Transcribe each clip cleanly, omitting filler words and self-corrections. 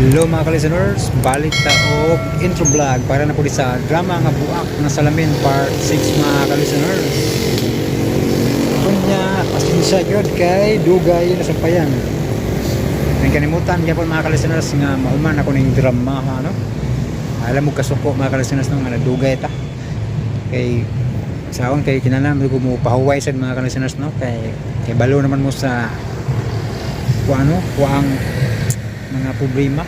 Hello mga ka-listeners, balik ta og intro vlog para na po di sa drama nga Buak nga Salamin part 6, mga ka-listeners. Kunya, pasensya gyud kay dugay na sampayan. Ang kanimutan gyapon, mga ka-listeners, nga mahuman ako ning drama ha, no? Alam mo kasuko, mga ka-listeners, no, nga nadugay ta. Kay saon kay kinahanglan ko mo pahuway sad, mga ka-listeners, no, kay kay balo naman mo sa kung ano, kuang mga problema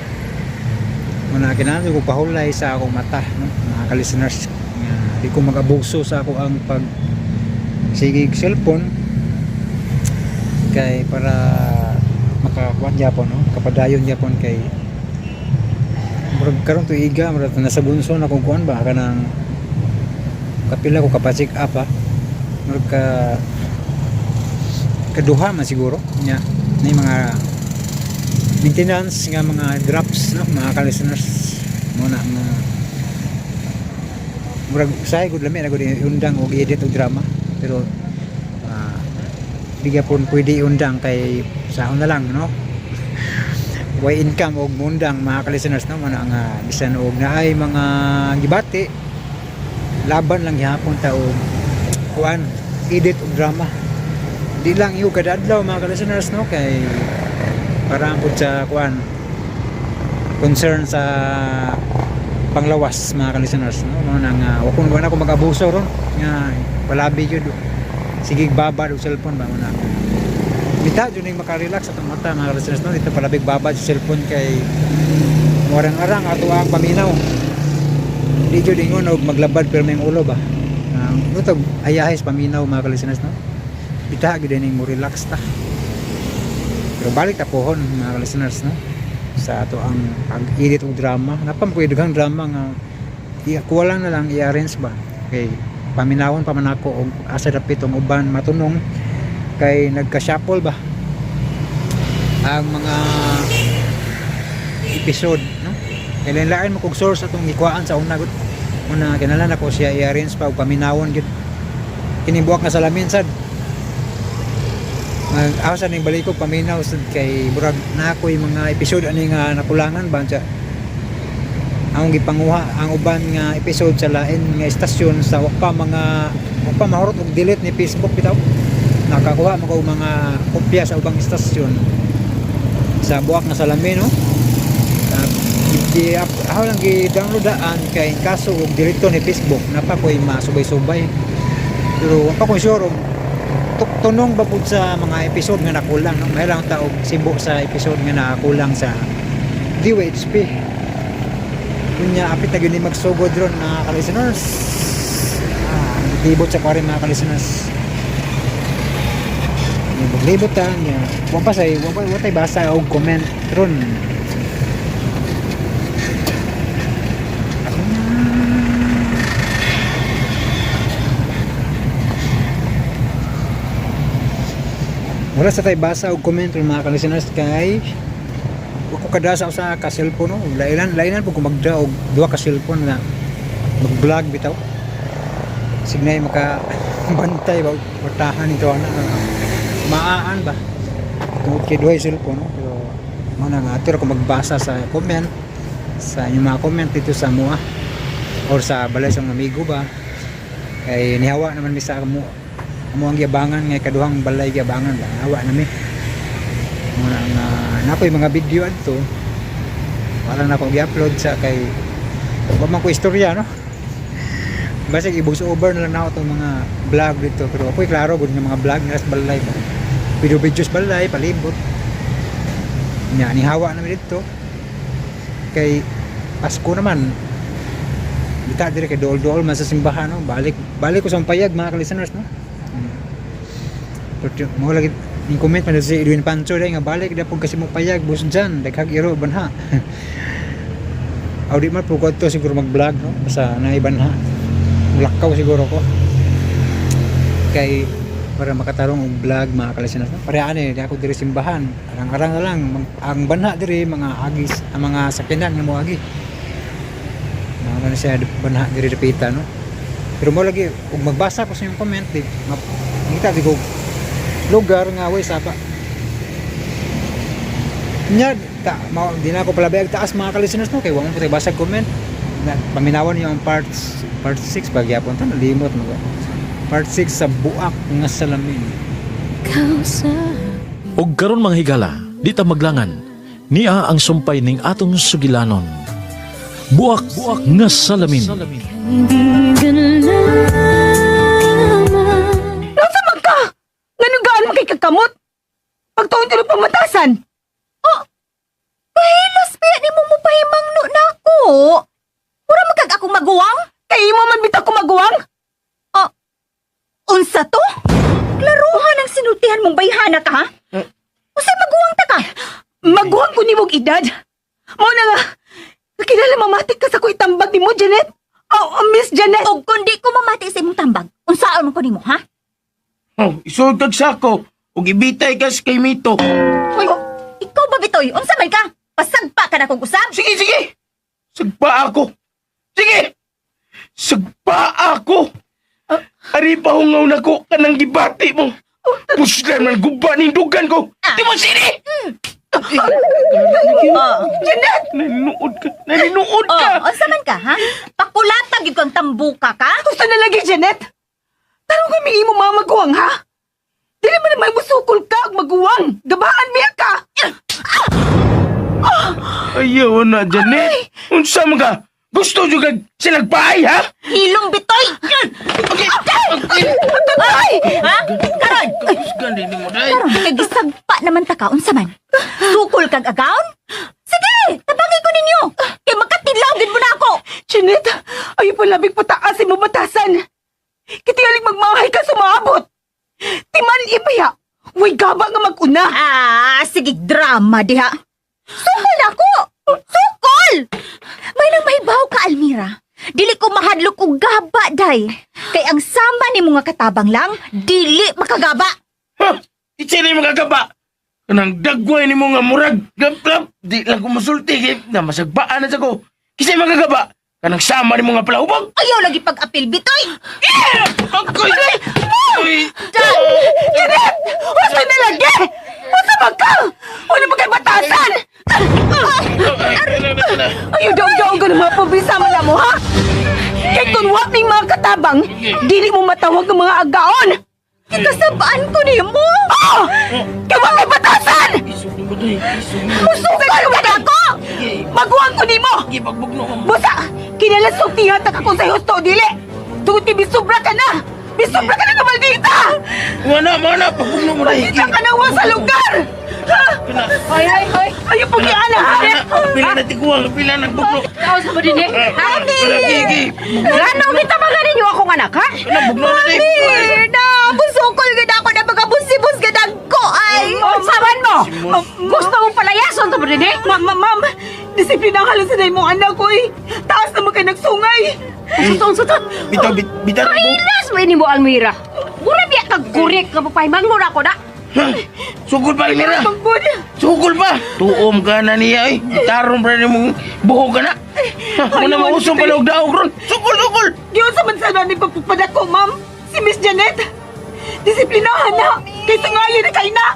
muna. Kinahanglan ko pahulay sa akong mata, no, mga ka-listeners, nga di ko mag-abuso sa ako ang pag sigig cellphone kay para makakuan gyapon, no, kapadayon gyapon. Kay murag karon tuiga murag nasa bunso na kung kuan ba, kanang kapila ko kapa-check up ha, murag ka kaduha man siguro nya na yung mga maintenance nga mga drops, no, mga ka-listeners. Muna nga murag usahay gud lami na gud iundang og edit og drama, pero di gyapon pwede iundang kay saon na lang, no, way income og mundang, mga ka-listeners, no. Muna nga bisan og naay mga gibati, laban lang gihapon ta og kuan, edit og drama. Di lang iyo kada adlaw, mga ka-listeners, no, kay para pud sa kuan, concern sa panglawas, mga ka-listeners, no. No nang wa kun ako mag-abuso ron nga palabi gyud sige babad og cellphone ba. Mo na bita jud ning maka-relax atong mata, mga ka-listeners, no. Dito palabig babad sa cellphone kay muarang-arang ato ang paminaw. Di jud ingon og maglabad pero may ulo ba ang uh, ayahes paminaw, mga ka-listeners, no. Bita gyud ning mo relax ta. Pero balik ta pohon, mga listeners, no, sa ato ang pag-edit og drama. Napam ko daghang drama nga kuha lang na lang i-arrange ba, kay paminawon pa man ako og asa dapit ang uban matunong, kay nagka-shuffle ba ang mga episode, no. Kay lain mo kog source atong gikuhaan sa una gud. Una kinahanglan ako siya i-arrange pa og paminawon gyud kini Buak nga Salamin sad. Mag ako sa ning balik ko paminaw sad kay murag na ako'y mga episode ani nga nakulangan ba siya. Ang gipanguha ang uban nga episode sa lain nga istasyon sa wa pa mga wa pa mahurot og delete ni Facebook bitaw. Nakakuha man ko og mga kopya sa ubang istasyon sa Buak nga Salamin, no. Gi ako lang gi-download daan kay in kaso og delete ni Facebook, napa ko'y masubay-subay. Pero wa pa ko sure og tunong ba pud sa mga episode nga nakulang, no? May lang ta og sibo sa episode nga nakulang sa DWHP. Kunya apit na gyud ni magsugod ron, mga ka-listeners. Libot sa kwari, mga ka-listeners. Libot ta niya. Wa pa say, wa pa wa tay basa og comment ron. Wala sa tay basa og comment ron, mga ka-listeners, kay wa ko kadasa sa ka cellphone, no. Lainan lainan pud ko magda og duha ka cellphone nga mag-vlog bitaw. Signay maka bantay ba portahan nito ana maaan ba tungod kay duhay cellphone, no? Pero mo na nga ato ko magbasa sa comment, sa inyong mga comment dito sa mua or sa balay sa mga amigo ba, kay nihawa naman mi sa amo amo ang giabangan nga kaduhang balay, giabangan ba, hawa nami. Mo na nga nakoy mga video adto, wala na ako gi-upload sa kay wa man ko istorya, no. Basig i-voice over na lang nako itong mga vlog dito, pero ako'y klaro gud nga mga vlog nga sa balay ba, video videos balay palibot nya. Nihawa namin dito kay Pasko naman dita dire, kay dool-dool man sa simbahan, no. Balik balik ko sa payag, mga ka-listeners, no. Pero mo lagi yung comment man si Edwin Pancho dai nga balik da pud kasi mo payag bus dyan, daghag iro banha. Aw di man po ko to siguro mag-vlog, no, basta naibanha, mulakaw siguro ko kay para makatarong og vlog, mga ka-listeners, no? Pareha ani di ako diri simbahan, arang-arang na lang ang banha diri, mga agis ang mga sakyanan nga moagi mga ano siya banha diri dapita, no. Pero mo lagi ug magbasa ko sa inyong comment di mangita di ko lugar nga way saba. Nya, ta, ma, di na ako palabay ag taas mga ka-listeners no kay wa mo putay basag comment. Na, paminawan niyo ang part 6 pagyapon ta nalimot mo. Part 6 sa buak nga salamin. Og karon mga higala, di ta maglangan, niya ang sumpay ning atong sugilanon. Buak, buak nga salamin. Nasa man ka? Nganong gaan man kay kakamot? Pagtuon ka ng pamatasan. Oh, Kahilas biya ni mo mupahimang no na ako. Mura man kag akong maguwang? Kay imo man bitaw ko maguwang? Oh, unsa to? Klaruhan ang sinultihan mong bayhana ka, ha? Unsay maguwang ta ka? Maguwang ko nimog edad. Mao na nga, kakilala mamatik ka sa ko itambag nimo, Janet. Oh, Miss Janet. Og kun di ko mamati sa imong tambag, unsaon man ko nimo, ha? Oh, isod kag sako ug ibitay kas kay Mito. Uy, ikaw ba bitoy? Unsa man ka? Pasagpa ka na kong usab? Sige, sige. Sagpa ako. Sige. Sagpa ako. Ari pa hungaw na ko kanang gibati mo. Puslan man guba ning dugan ko. Di mo sini. Oh, Janet! Naninuod ka. Naninuod ka. oh, unsa man ka, ha? Pakulata gyud kang tambuka ka? Gusto na lagi, Janet. Tarong kami imo mga maguwang, ha? Dili man naman musukol ka og maguwang. Gabaan miya ka. Ayaw na, Janet. Unsa man ka? Gusto jud kag sinagpaay, ha? Hilong bitoy! Okay. Okay. Ay! Ha? Karon, Kusgan din mo dai. karon kay gisagpa naman ta ka unsa man? Sukol kag agaon? Sige, tabangi ko ninyo. Kay magkatilaw gid mo na ako. Janet, ayaw pa labing pataas mo batasan. Kitiyalig magmahay ka sumaabot. Timan ibaya. Way gaba nga maguna. Ah, sige drama diha. Sukol na ako. Sukol! May nang mahibaw ka, Almira. Dili ko mahadlok og gaba, day. Kay ang sama ni mga katabang lang, dili makagaba. Ha? Itsa ni magagaba. Kanang dagway ni mo nga murag gaplap. Di lang ko masulti kay na masagbaan na sa ko. Kisay magagaba. Kanang sama ni mo nga palahubog. Ayaw lagi pag-apil, bitoy. Agoy! Uy! Janet! Unsa na lagi? Unsa man ka? Wala ba kay batasan? Ayaw daw-daw ka ng mga pabisa man mo, ha? Kay kung wa ning mga katabang, dili mo matawag ng mga agaon. Ikasabaan ko nimo. Oh! Kay wa kay batasan! Sukol ka na ako. Maguwang ko nimo! Busa! Kinalasog tiya ta ka kung sa husto, dili! Tungod kay bisubra ka na! Bisubra ka na nga maldita! Wala, wala. Pagbugno mo na. Maldita ka na wa sa lugar! Ha? Hoy, hoy, hoy. Ayaw pag iana, ha? Pila na tiguang, pila na bugno. Tao sa mo din eh. Ha? Gigi! Ganong gitabangan ninyo akong anak, ha? Bugno na di. Mami, na, busukol gid ako na pagkabunsibos gid ko ay. Saban mo! Gusto mong palayason sa mo din eh? Ma'am, ma'am, ma'am! Disiplina ka lang sa mong anak ko, eh! Taas naman kayo nagsungay! Sutong, sutong. Bitaw, bitaw. Kailas mo ini mo, Almira. Mura biya kag kurik ka papahimang mo na ako na. Sugol pa, Elmira. Pangbod! Sugol pa. Tuom ka na niya, eh. Taron pa rin mong buhok ka na. Muna mausong pa daog daog ron. Sugol, sugol. Giyon sa mansanan ni pagpapadako, ma'am! Si Miss Janet! Disiplinahan na! Kay sungayan na kay na!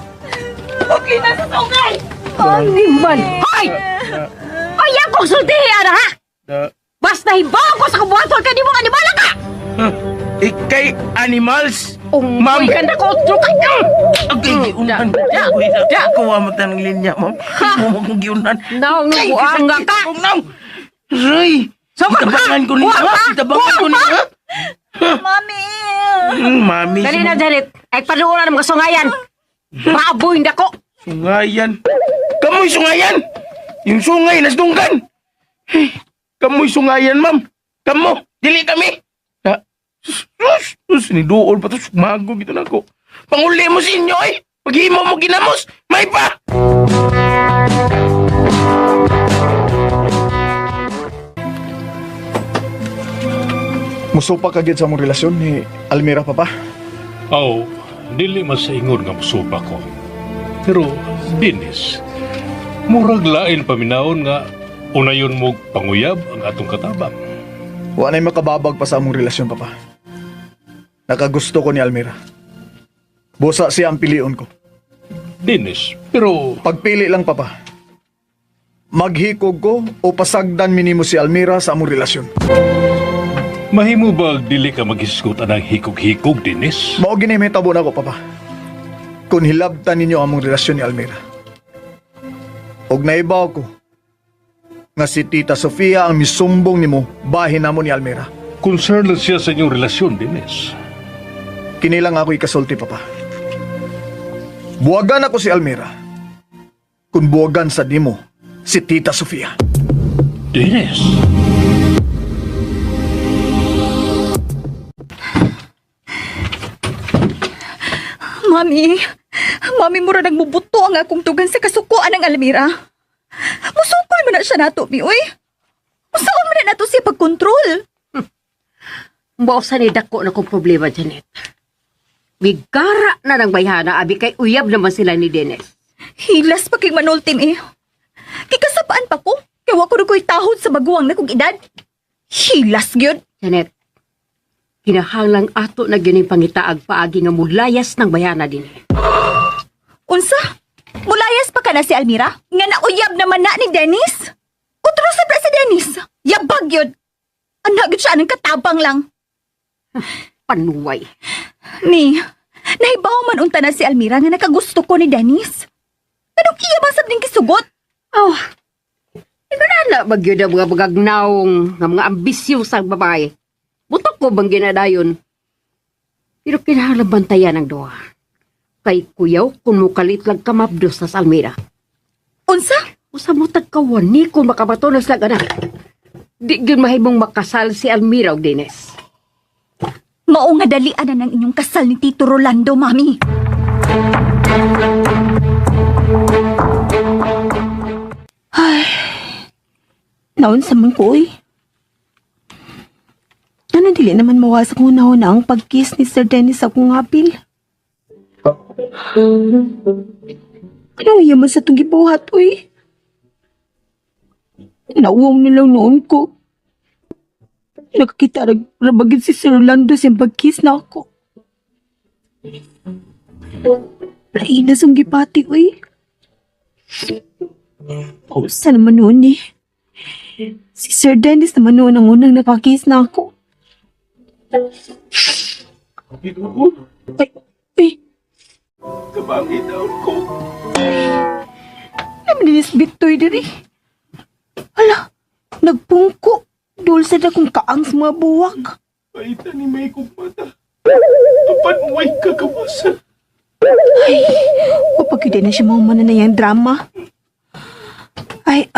Putli na sa sungay! Animal! Hoy! Ay, akong sultihi, ana, ha? Basta hibaw ko sa kabuhaton ka, di mo animala ka! Ikay animals. Unggoy ka na ko, otro ka! Okay, giunan. Ako wa mo tanang linya, ma'am. Mo akong giunan. Naong Kay, buanga ka! Kong naong. Ray! Sugol ka! Itabangan ko niya. Buang ka! Itabangan ko niya. Mami. Mami. Dali na, Janet. Ay, panuoran ng mga sungayan. Baboy na ko. Sungayan. Kamoy sungayan. Yung sungay nasdunggan. Hey, kamoy sungayan, ma'am. Kamo, dili kami. Ha? Sus, sus, ni duol pa to sumago gito na ko. Panguli mo sa inyo eh. Paghimo mo ginamos, may pa. Musupa ka gid sa mong relasyon ni Almira, papa. Aw, dili man sa ingon nga musuba ko. Pero, dinis, murag lain paminawon nga unayon mo panguyab ang atong katabang. Wa na'y makababag pa sa among relasyon, papa. Nakagusto ko ni Almira. Busa siya ang pilion ko. Dinis, pero Pagpili lang, papa. Maghikog ko o pasagdan minimo si Almira sa among relasyon. Mahimo ba dili ka maghisgot anang hikog-hikog, Dennis? Mao gini may tabo nako, Papa. Kung hilabtan ninyo among relasyon ni Almira. Og naibaw ko nga si Tita Sofia ang misumbong nimo bahin namo ni Almira. Concern lang siya sa inyong relasyon, Dennis. Kini lang ako ikasulti, Papa. Buwagan ako si Almira. Kung buwagan sa nimo si Tita Sofia. Dennis! Mami, mami, mura nagmubuto ang akong tugan sa kasukuan ng Almira. Musukol man na siya nato, mi, uy. Usaon man na nato siya pagkontrol. Mao sa ni dako na kong problema, Janet. Migara na ng bayhana, abi kay uyab naman sila ni Dennis. Hilas pa kay manultim eh. Kikasapaan pa ko. Kay wa ko ko'y tahod sa maguwang na kong edad. Hilas gyud. Janet, kinahanglang ato na gining pangitaag paagi nga mulayas ng bayhana din. Unsa? Mulayas pa ka na si Almira? Nga nauyab naman na ni Dennis? Utro sa si Dennis. Yabag yun. Anak gyud siya ng katabang lang. Panuway. Ni, nahibaw man unta na si Almira nga nakagusto ko ni Dennis. Anong iya ba sab ning kisugot? Oh, na ba gyud ang mga bagagnawong nga mga ambisyo sa babae. Butok ko bang ginadayon? Pero kinahanglan bantayan ang duha. Kay kuyaw kung mukalit lang kamabdos sa Almira. Unsa? Usa mo tagkawan ni kung makabatonas lang anak. Di gyud mahimong makasal si Almira og Dennis. Mao nga dalian na ng inyong kasal ni Tito Rolando, Mami. Naon sa man ko, oy. Ano dili naman mawasak ko na ang pag-kiss ni Sir Dennis sa akong apil? Anong iya man sa itong gibuhat, uy? Nauwang na lang noon ko. Nakakita rabagin si Sir Orlando sa pag-kiss na ako. Lain na sa gipati, uy. Pausa naman noon eh. Si Sir Dennis naman noon ang unang nakakiss na ako. Ay, ay, Tabangin daon ko. naman dinis bitoy diri. Ala, nagpungko. Dulce na kong kaang sa mga buwak. Paita ni may kong mata. Apan way kagawasan. Kapag yun na siya maumana na yung drama. Ay,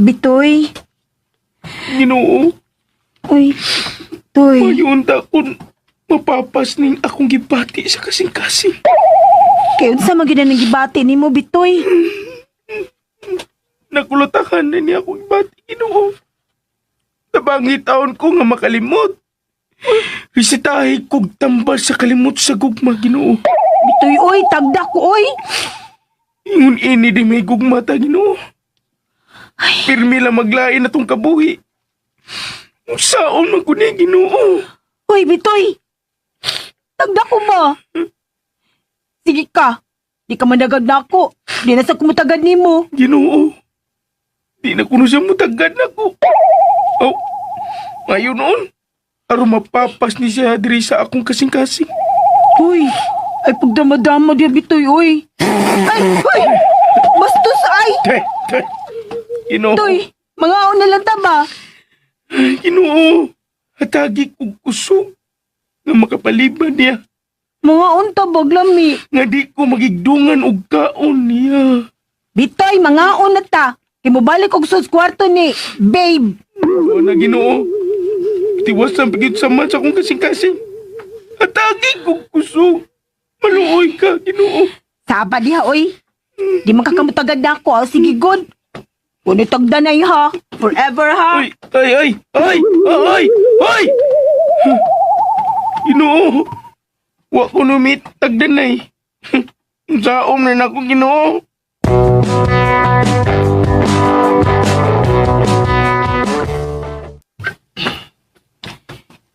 Bitoy. Ginoo, Uy, Toy. mayunta kun mapapas ning akong gibati sa kasing-kasing. Kaya unsa man gyud ang gibati nimo, Bitoy? Nakulatahan na niya akong gibati, Ginoo. Tabangi taon ko nga makalimot. Risitahi kog tambal sa kalimot sa gugma, Ginoo. Bitoy, oy, tagda ko, oy. Ingon ini di may gugma ta, Ginoo. Pirmi lang maglain na tong kabuhi. Saon man ko ni Ginoo. Uy, Bitoy! Tagda ko ba? Sige ka. Di ka managad na ako. Di na sa kumutagad nimo. Ginoo. Di na kuno siya mutagad na ko. Oh, ngayon noon. Aron mapapas ni siya diri sa akong kasing-kasing. Uy, ay pagdama-dama di Bitoy, uy. Ay, uy! Bastos ay! Te, te. Ginoo. Toy, mga na lang ta ba? Ginoo. Hatagi kog kusog nga makapaliban niya. Mga unta baglami. Nga di ko magigdungan og kaon niya. Bitoy, mga na ta. Kay mobalik og sus kwarto ni, babe. Wala Ginoo. Tiwasan pagit sama sa akong kasing-kasing. Hatagi kog kusog. Maluoy ka, Ginoo. Saba diha, oy. Di man kakamutagad na ako. ah. Sige, good. Kuno tagda na ha. Forever, ha. Ay, ay, ay, ay, ay, ay! Ginoo, wa ko numit tagdanay. Saom na nako Ginoo.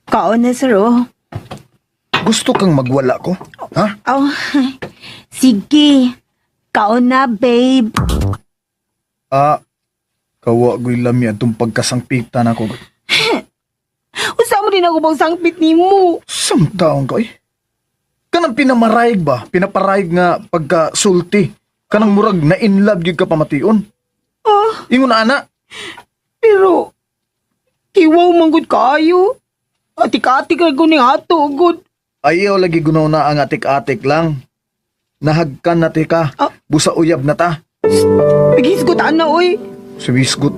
Kaon na, sir, oh. Gusto kang magwala ko? Ha? Oh, sige. Kaon na, babe. Ah, kawa go'y lami atong pagkasangpitan ako. Usa mo din ako bang sangpit nimo? Samtaon ko eh. Kanang pinamarayg ba? Pinaparayg nga pagkasulti. Kanang murag na in love gyud ka pamation. Ah, Ingon na ana. pero kiwaw manggod kaayo. Atik-atik ra ko ning ato gud. Ayaw lagi gunaw na ang atik-atik lang. Nahagkan na ti ka. Ah. Busa uyab na ta. Bigisgot ana oy. Si Wisgot.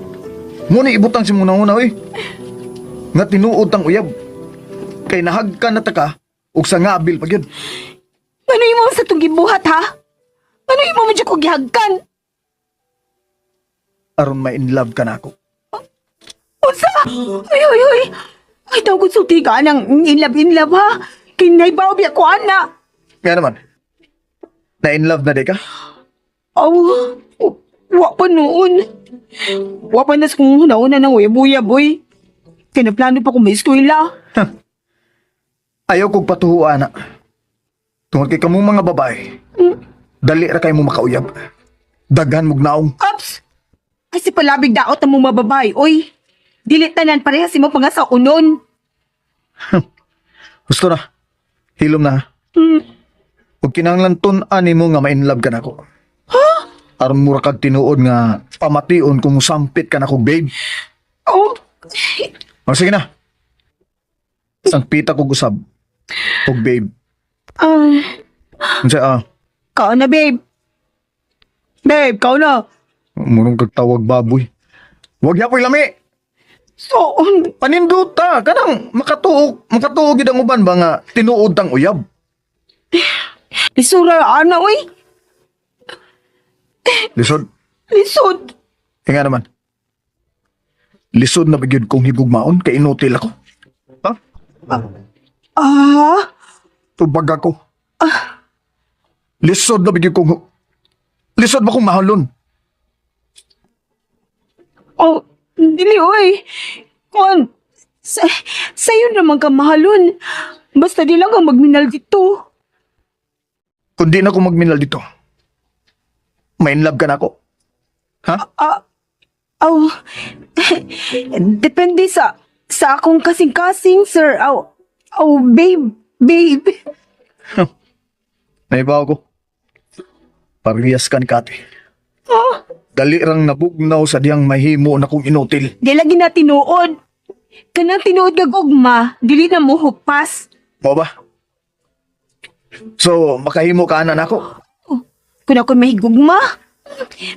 Muna ibutang si muna una oy. Nga tinuod tang uyab. Kay nahagkan na ta ka ug sa ngabil pa gyud. Ano imo sa tong gibuhat ha? Ano imo man jud ko gihagkan? Aron ma-in love ka na ako. Unsa? Ay ay ay. Ay daw gud sulti ka nang in love ha. Kinay baw biya ko ana. Nga naman. Na in love na di ka? Aw, wa pa noon. Wa pa nas kung una-una ng uyab-uyab, oy. Kinaplano pa kong may eskwela. Ayaw kog patuhuan na. Tungod kay kamong mga babae, dali ra kay mo makauyab. Daghan mog naong. Ups! Ay, si palabig daot ang mong mababay, oy. Dili tanan parehas si mo panga sa unon. Gusto na. Hilom na. Ug kinahanglan tun-an nimo nga ma-inlove ka nako. Ha? Aron mura kag tinuod nga pamation kung sampit ka nako, babe. Oh, O sige na. Sangpita kog usab. Og babe. ah, Unsa ah, kao na, babe. Babe, kao na. murong kag tawag baboy. Wag yapoy lami. So, Paninduta kanang makatuog, makatuog gid ang uban ba nga tinuod tang uyab. lisura, ana, oy. Lisod. Lisod. Nga naman. Lisod na ba gyud kong higugmaon kay inutil ako. Ha? Ah, Tubag ako. Lisod na ba gyud kong lisod ba kong mahalon? oh, dili, oy. Kuan, sa, sa'yo naman ka mahalon. Basta di lang kang magminal dito. Kung di na ako magminal dito, may in love ka na ako. Ha? Ah, aw, depende sa akong kasing-kasing, sir. Aw, aw, babe, babe. Naibaw ko. Parehas ka ni Kati. Oh, Dali rang nabugnaw sa diyang mahimo na kong inutil. di lagi na tinuod. Kanang tinuod kag ugma, dili na mo hupas. Mo ba? So, makahimo ka na nako. Kung ako mahigugma,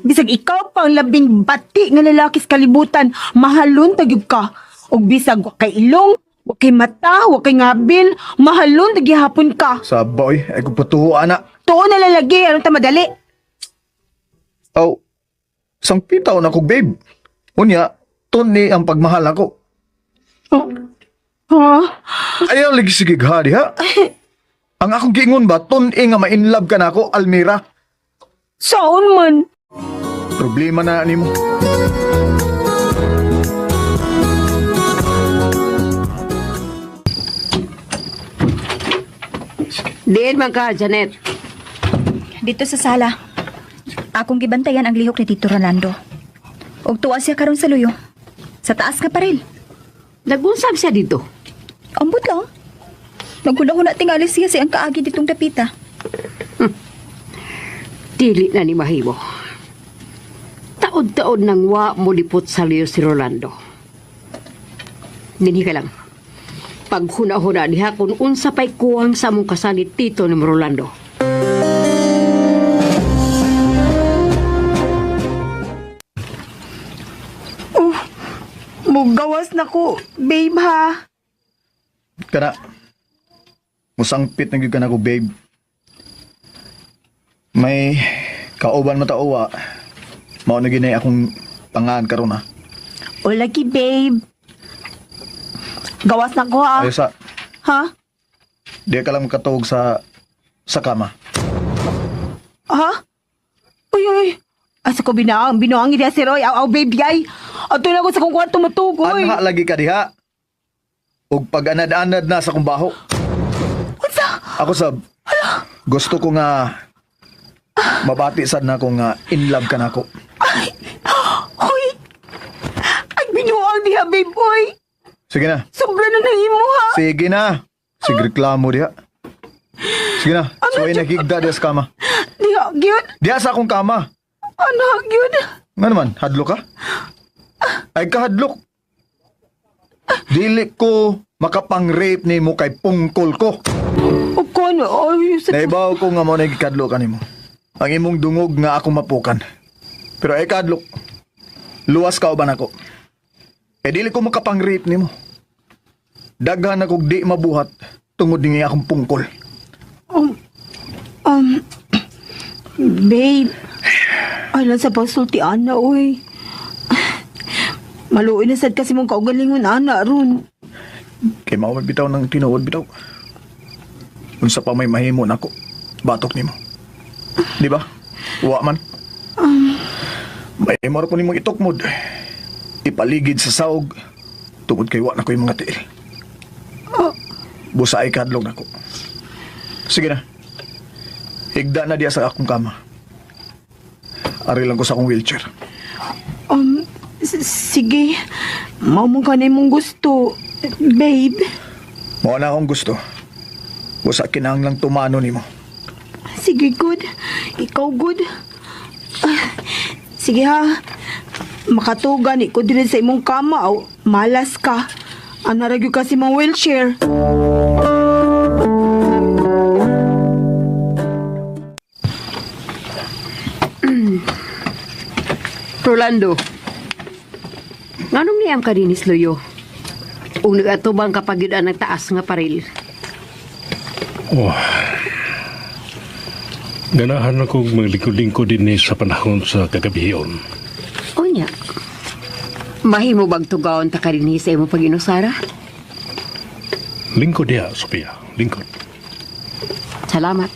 bisag ikaw pang labing bati nga lalaki sa kalibutan, mahalon tagyog ka. Og bisag wa kay ilong, wa kay mata, wa kay ngabil, mahalon tagihapon ka. Sa boy, ay kung patuho, ana. Tuon na lalagi, anong ta madali? Aw, sangpitaw na ko, babe. Unya, tuni ang pagmahal ako. Oh. Ha? Ayaw lagi sige ha, diha. Ang akong giingon ba, tuni nga ma-inlove ka na ako, Almira. Saon man? Problema na nimo. Diin man ka, Janet. Dito sa sala. Akong gibantayan ang lihok ni Tito Rolando. Og tuwa siya karon sa luyo. Sa taas ka paril. Nagunsab siya dito. Ambot lang. Naghuna-huna tingali siya sa iyang kaagi ditong dapita. Dili na ni Mahimo. Taod-taod nang wa mulipot sa liyo si Rolando. Dinhi ka lang. Paghuna-huna diha kung unsa pa'y kuwang sa mong kasalit tito ni Rolando. Mugawas na ko, babe ha. Kana, musangpit na gyud ka na ko, babe. May kauban matauwa. Mao na gyud akong pangaan karon ha. O lagi, babe. Gawas na ko ha. Ayo sa, Ha? di ka lang makatuog sa kama. Ha? Uy, uy. Asa ko binaang, binaang ida si Roy. Aw, aw, babe, ay. Ato na ko sa kong kwarto matugoy. Anha lagi ka diha. Ug pag anad-anad na sa kong baho. Unsa? Ako sab, gusto ko nga mabati sad na ko nga in love ka na ako. Hoy! Ay, binuang diha, babe, oy! Sige na. Sobra na nahimo, ha? Sige na. Sige reklamo diha. Sige na. Ano, Suway nagigda diha sa kama. Diha, gyud. Diha sa akong kama. Ano, gyud. Nga naman, hadlok ka? Ay kahadlok. Dili ko makapang-rape nimo kay pungkol ko. O kono, ay, sa... Naibaw ko nga mo nagikadlok kanimo. Ang imong dungog nga ako mapukan. Pero ay kadlok. Luwas ka uban ako. E dili ko makapang-rape nimo. Daghan akong di mabuhat tungod ni akong pungkol. Um, babe, ay lang sa pagsulti, ana, oy. Maluoy na sad kasi mong kaugalingon, ana, ron. Kay mao man bitaw ng tinuod bitaw. Unsa pa may mahimo nako, batok nimo. Di ba? Wa man. May maro ko nimo itukmod. Ipaligid sa saog tungod kay wa na ko'y mga tiil. Busa ay kadlok nako. Sige na. Higda na diya sa akong kama. Ari lang ko sa akong wheelchair. Sige. Mao mo ka na imong gusto, babe. Mao na akong gusto. Busa kinahanglang tumano nimo. Sige, good. Ikaw, good. Ah, sige ha. Makatugan, ikaw din sa imong kama. O, malas ka. Ana ra gyud kasi mong wheelchair. Rolando, nganong niyam ka dinis Luyo? Ug nagatubang kapag yun ang taas nga paril. Oh. Ganahan ako maglingkod-lingkod din sa panahon sa kagabihion. Unya, mahimo bang tugaon ta ka dinhi sa imong pag-inusara? Lingkod diha, Sophia. Lingkod. Salamat.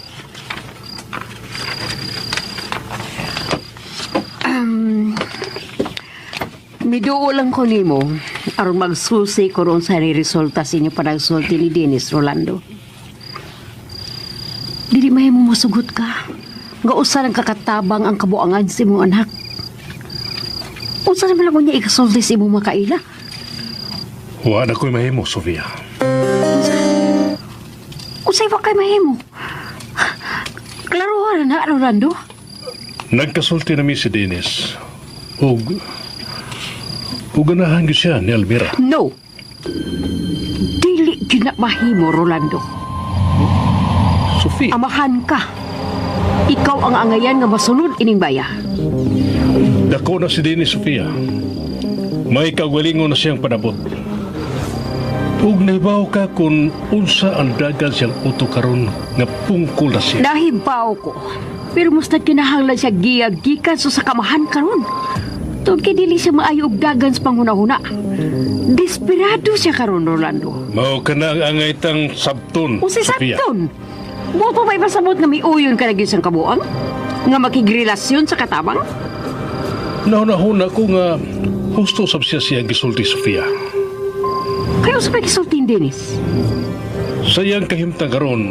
Miduo lang ko nimo aron magsulsi ko ron sa resulta sa inyo panagsulti ni Dennis Rolando. Dili mahimo mosugot ka. Nga usa lang kakatabang ang kabuangan sa imong anak. Unsa naman lang niya ikasulti sa imong makaila? Wa na ko'y mahimo, Sophia. Unsay wa kay mahimo? Klaro na na, Rolando. Nagkasulti na mi si Dennis. Ug ganahan gyud siya ni Almira. No. Dili gyud na mahimo, Rolando. Sophia, Amahan ka. Ikaw ang angayan nga masunod ining baya. dako na si Dennis, Sophia. May kagalingon na siyang panabot. Ug nahibaw ka kung unsa ang dagan siyang uto karon nga pungkol na siya. Nahibaw ko. Pero musta kinahanglan siya giyag gikan so sa kamahan karon. Tungod kay dili siya maayo og dagan sa panghuna-huna. Desperado siya karon, Rolando. Mao ka na ang angay tang sabton, Unsay Sophia. sabton? Mo pa ba'y pasabot nga miuyon ka na gyud sang kabuang? Nga makigrelasyon sa katabang? Nahuna-huna ko nga husto sab siya siyang gisulti, Sophia. Kayo sa pagisultin, Dennis. Sa iyang kahimtang karon,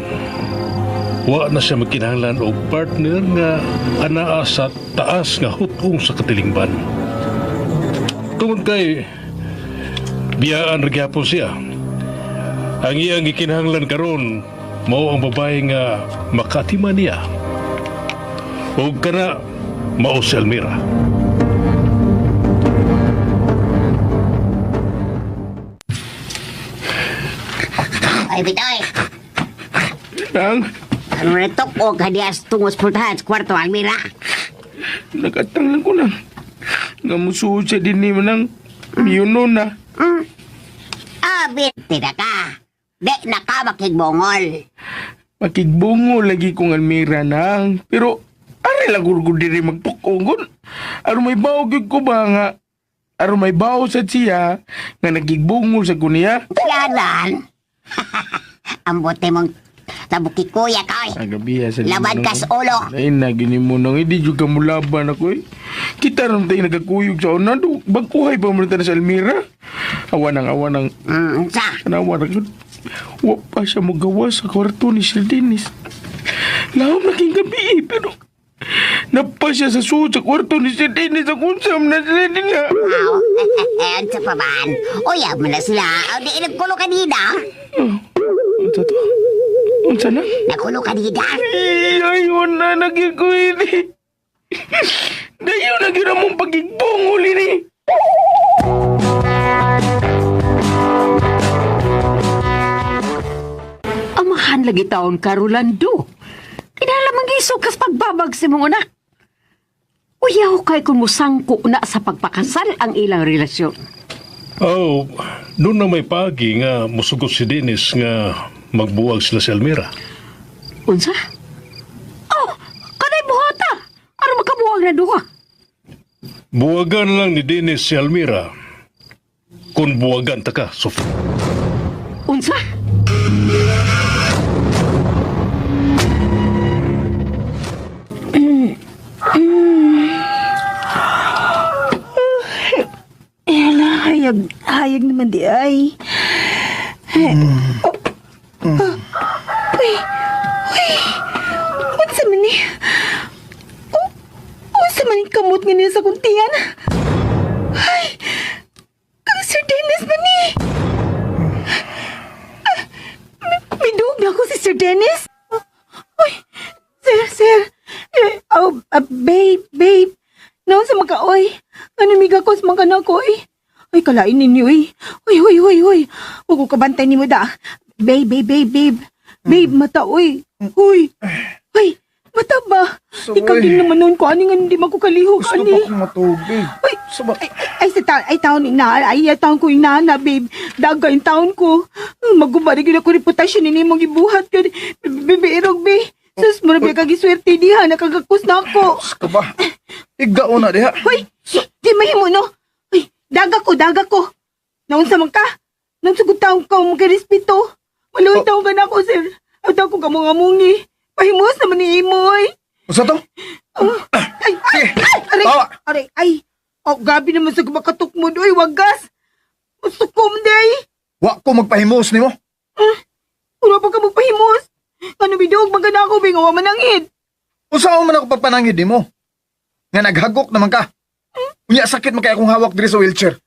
wa na siya magkinahanglan og partner nga anaa sa taas nga hutong sa katilingban. Tungod kay biyaan ra gyapon siya. Ang iyang gikinahanglan karon mao ang babae nga makatima niya. Og kana mao si Almira. Ay, bitoy. Nang, Ano na ito? O kadias tungos pultahan sa kwarto, Almira. nakatang lang ko nang. Nga musuod siya din ni nang. Miyuno na. Ah, binti na ka. Di na ka makigbongol. Makigbungo lagi kong Almira nang. Pero, are lang gurgur diri magtukongon. Aron may bawo gyud ko ba nga. Aron may bawo sa siya nga nagigbungol sa kuniya. Yanan. Ang buti mong tabuki kuya ka, oy. Ang gabi sa Laban ka sa ulo. Ay, nagini mo nang hindi juga mo laban ako eh. Kita rin tayo nagkakuyog sa una. Do, bagkuhay pa mo na sa Almira. Awa nang, awa nang. Sa. Tanawa na yun. Wa pa siya magawa sa kwarto ni Sir Dennis. Lahom na king gabi eh, pero Napa siya sa suod sa kwarto ni Sir Dennis ang unsam na sila din nga. Aw, unsa pa man? Uyab man na sila. Aw, di nagkulo kanina. Unsa to? Unsa na? Nakulo kanina. Ay, wala na gyud ko ini. Dayon na gyud among pagigbungol ini. Amahan lagi taon ka, Rolando. Kinahanglan mangisog kas pagbabag sa imong anak. Uyaw kay kung musangko na sa pagpakasal ang ilang relasyon. Oh, doon na may pagi nga musugot si Dennis nga magbuwag sila si Almira. Unsa? Oh, kanay buhata. Ano makabuwag na duha? Buwagan lang ni Dennis si Almira kung buwagan ta ka, Sof. Unsa? Eh, ala, hayag, hayag naman di ay. Oh, ah, uy, uy, unsa man ni? Oh, unsa man ni kamot nga niya sa kuntian? Ay, kang Sir Dennis man ni. Ah, may duog na ako si Sir Dennis. Oh, uy, sir, sir. Eh, oh, ah, babe, babe. Naon sa mga oy? Ano miga ko sa mga anak ko, oy? Ay, kalain ninyo, oy. Uy, uy, uy, uy. Huwag ko kabantay ni mo da. Babe, babe, babe, babe. Babe, mata, oy. Uy. Uy, mata ba? So, Ikaw oy. din naman noon ko. Ano nga hindi makukalihok, Gusto ani? pa akong matubig. Uy, Sa ba? ay, ay, sa ta ay taon ina, ay, ay taon ko inana, babe. Daga yung taon ko. Maguba rin ako reputasyon ni mong gibuhat ka. Bebe, irog, be. Sus, mura ba kagiswerte diha, nakagakos na ako. Ka ba? Igao na diha. Hoy, di mahimo no. Uy, daga ko, daga ko. Naunsa man ka? Naunsa ko taong ka mo respeto. Maluoy taong ka na ako, sir. Ang taong ko kamungamungi. Pahimuos naman ni imo, oy. Unsa to? Ay, ay, ay, aray, Tawa. aray, ay. Oh, gabi naman sa makatok mo, oy, wagas. Masukom, day. Wa ko magpahimos nimo. Wala pa ka magpahimos. Ano bidog, magana ako, bingawa manangid. Unsa man ako pagpanangid nimo? Nga naghagok naman ka. Unya sakit man kay akong hawak diri sa wheelchair.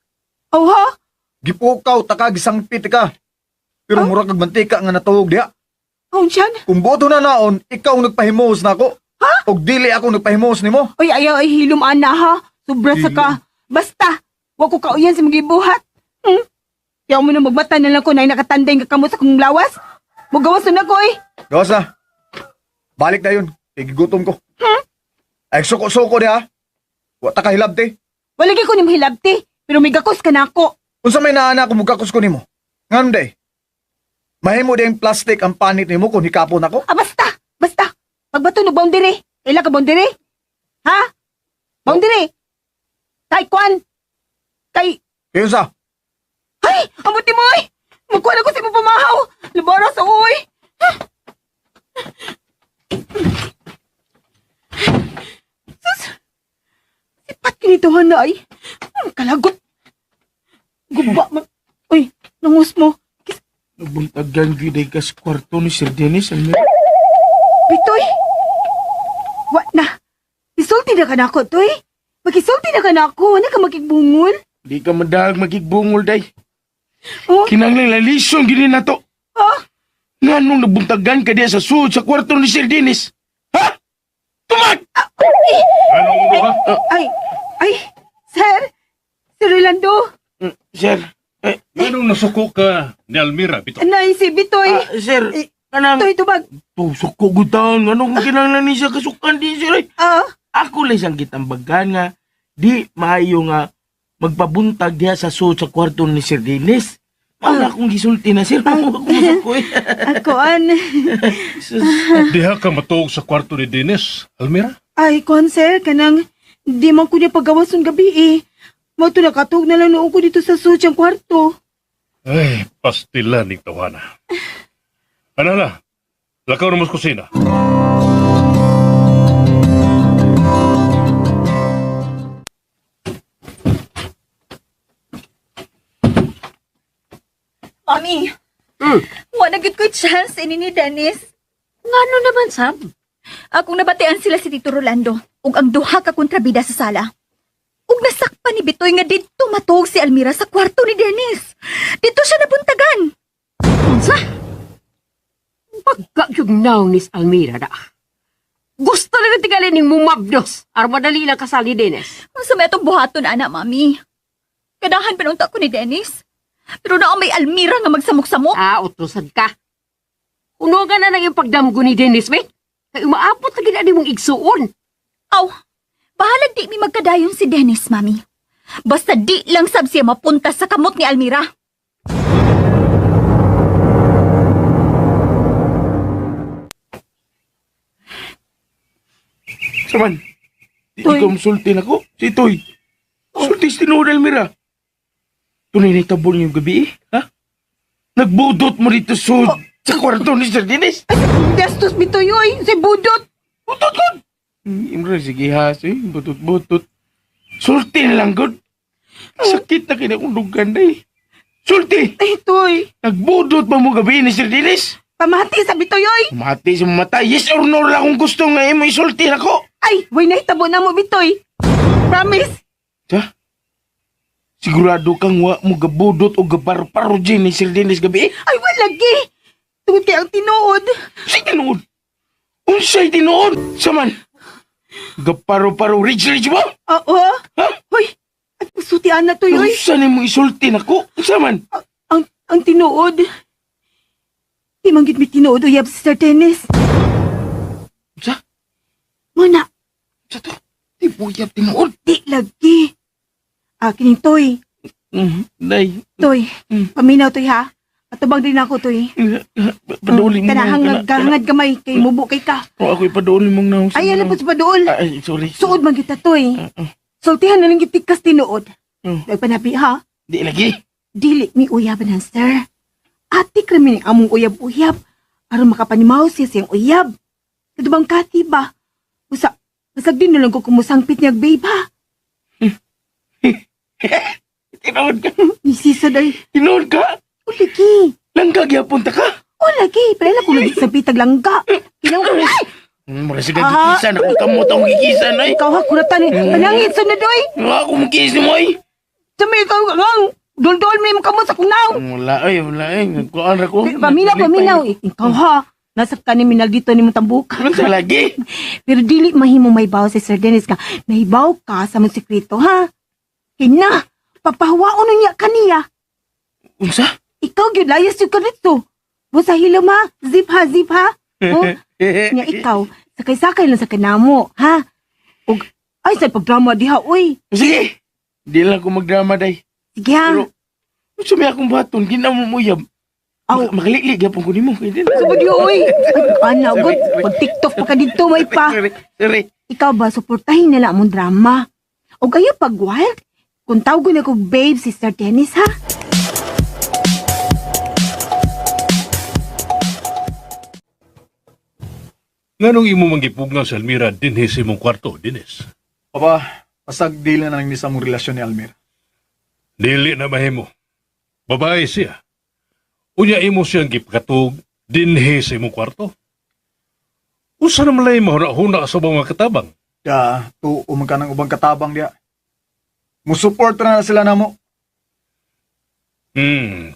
Oh, ha? Gipukaw ta ka, gisangpit ka. Pero mura kag mantika nga natuog diha. Oh, siyan. Kung boto na naon, ikaw ang nagpahimos na ako. Ha? Og dili ako nagpahimos nimo. Oy, ayaw, ay, hilom, ana, ha? Sobra sa ka. Basta, wag ko kauyan sa mga ibuhat. Hmm? Kaya mo na magmata na lang ko na nakatanday nga kamo sa kong lawas. Mugawas na ko, eh. Gawas na. Balik na yun. Tigigutom ko. Ay, suko-suko diha. Wa ta kahilabti. Wala gyud ko nimo hilabti, pero may gakos ka na ako. Unsa may naana kung mugakos ko nimo? Ngano day? Mahimo ding plastic ang panit nimo kung hikapon ako. Ah, basta, basta. Pagbato no boundary. Ila ka boundary? Ha? Boundary. Kay kwan. Kay Kayo sa, ay, amuti mo ay. Magkuha na ko sa imong pamahaw. Lubara sa uy. Sus. Sipat kinito na ay. Ang kalagot. Guba man. Uy, nangus mo. Kis Nabuntagan gyud ay kas kwarto ni Sir Dennis. Almira. Bitoy! Wa na! Isulti na ka na ako, Toy! Makisulti na ka na ako! Wala ka makigbungol? Di ka madag magigbungol day. Oh? Kinahanglan lalison gini na to. Ha? Nganong nabuntagan ka diya sa suod sa kwarto ni Sir Dennis? Ha? Tumag! Anong ulo ha? Ay! Ay! Sir! Sir Rolando! Sir, eh, Anong nasuko ka ni Almira, Bito? Anay, si Bitoy! ah, sir, Eh, kanang Toy, tubag! tusok ko gutan. Anong kinahanglan ni siya kasukan di sir? Eh? Ah! Ako lang siyang gitambagan nga di maayo nga magpabuntag diha sa suod sa kwarto ni Sir Dennis. Wala akong gisulti na sir. Ako ko eh. Ako, an... Sus. Diha ka matuog sa kwarto ni Dennis, Almira? Ay, kuan, sir, kanang... Di man ko niya pagawas ng gabi eh. Mo to nakatug na lang noon ko dito sa suot kwarto. Ay, pastila ni tawana. Ano na? Lakaw na mo sa kusina. Mami, wala gyud ko'y chance ini ni Dennis. Ngano naman, Sam? Akong nabatian sila si Tito Rolando. Ug ang duha ka kontrabida sa sala. Ug nasakpan ni Bitoy nga didto matuog si Almira sa kwarto ni Dennis. Didto siya nabuntagan. Unsa? Pagka yung naong ni Almira da. Gusto na tingali ning mumabdos. Aron madali lang kasal ni Dennis. Unsa may atong buhaton ana, mami? Kadahan panunta ko ni Dennis. Pero naa may Almira nga magsamok-samok. Ah, utusan ka. Uno ka na lang yung pagdamgo ni Dennis, mate. Kay umaabot na gina mong igsuon. Aw, bahalag di mi magkadayon si Dennis, mami. Basta di lang sab siya mapunta sa kamot ni Almira. Saman, di Toy. ikaw musulti na ko. Si Toy. Sulti si tinuod, Almira. Tunay na itabol ngayong gabi eh. Ha? Nagbudot mo dito sa kwarto ni Sir Dennis. Destos bitoy oy, si budot. Butot ko! Imra, sige ha. Sige, butot, butot. Sulti na lang, God. Sakit na kina akong dugan na eh. Sulti! Ay, Toy. Nagbudot ba mo gabi ni Sir Dennis? Pamati sa bitoy oy. Mati sa matay. Yes or no lang kung gusto nga eh, may sulti na ko. Ay, way nahitabo na mo bitoy. Promise. Ha? Sigurado kang wa mo gabudot o gabarparo dyan ni Sir Dennis gabi eh? Ay, wala gi. Tungod kay ang tinuod. Say tinuod! Unsay tinuod! Saman! Gaparo-paro ridge-ridge mo? Oo. Ha? Hoy, ay suti ana toy oy. Unsa ni mo isulti nako? Unsa man? Ang tinuod. Di man gid mi tinuod uyab si Sir Dennis. Unsa? Muna, Unsa to? Di buyab tinuod. di lagi. Akin toy. Day. Toy, paminaw toy ha. Atubang din ako toy. Paduli mo. Kana hangad hangad gamay kay mubo kay ka. O ako'y paduli mong naong. Ay, alam po sa paduol. Ay, sorry. Suod man kita toy. Ah, ah. Sultihan na lang yung tikas tinuod. Mm. Nagpanapi ha. Di lagi. Dili mi uyab na sir. Atik rami ni among uyab-uyab. Aron makapanimaw siya siyang uyab. Ito bang kati ba? Usa, basag din na lang ko kumusangpit niya babe ha. Tinuod ka. Ni sisod ay, Tinuod ka. ulagi. Langga gyapon ta ka. Ulagi, pala ko lagi sa pitag langga. Kinaw, ay! Mura siya Ah. gikisan. Ako kamot akong gikisan ay. Ikaw ha, kuratan eh. Panangit, sunod oy. Wala ako mukis ni mo ay. Sumi, ikaw, ang, duldol may mga kamot sa kunaw. Wala ay, wala ay. Nagkuhan ra ko. Paminaw, paminaw. Ikaw ha, nasa kaniminal dito ni mong tambuka. Unsa lagi? Pero dili mahimo may baw si Sir Dennis ka. Nahibaw ka sa mong sekreto, ha? Kina, papahawaon na niya kaniya. Unsa? Ikaw gyud layas gyud ka dito. Busa hilom ha, zip ha, zip ha. Oh, nya ikaw, sakay-sakay lang sa kanamo, ha? Ug ay sa pagdrama diha, uy. Sige. Di lang ko magdrama day. Sige ha. Pero unsa may akong baton ginamo mo yab. Aw. Makalili gyapon ko nimo. Subod yo, uy. Ay, ana, god. Pag TikTok pa ka dito, may pa. Sorry, sorry. Ikaw ba, suportahin nila among drama. O kayo pag wild, kung tawgon ako babe si Sir Dennis, ha? Nganong imo manggipugnan si Almira dinhi sa imong kwarto, Dennis? Papa, pasag dili na lang ni sa among relasyon ni Almira. Dili na mahimo. Babae siya. Unya imo siyang gipakatug dinhi sa imong kwarto. Usa na malay mahuna-huna sa ubang mga katabang. Da, tuo man ka ng ubang katabang diya. Musupport na na sila namo.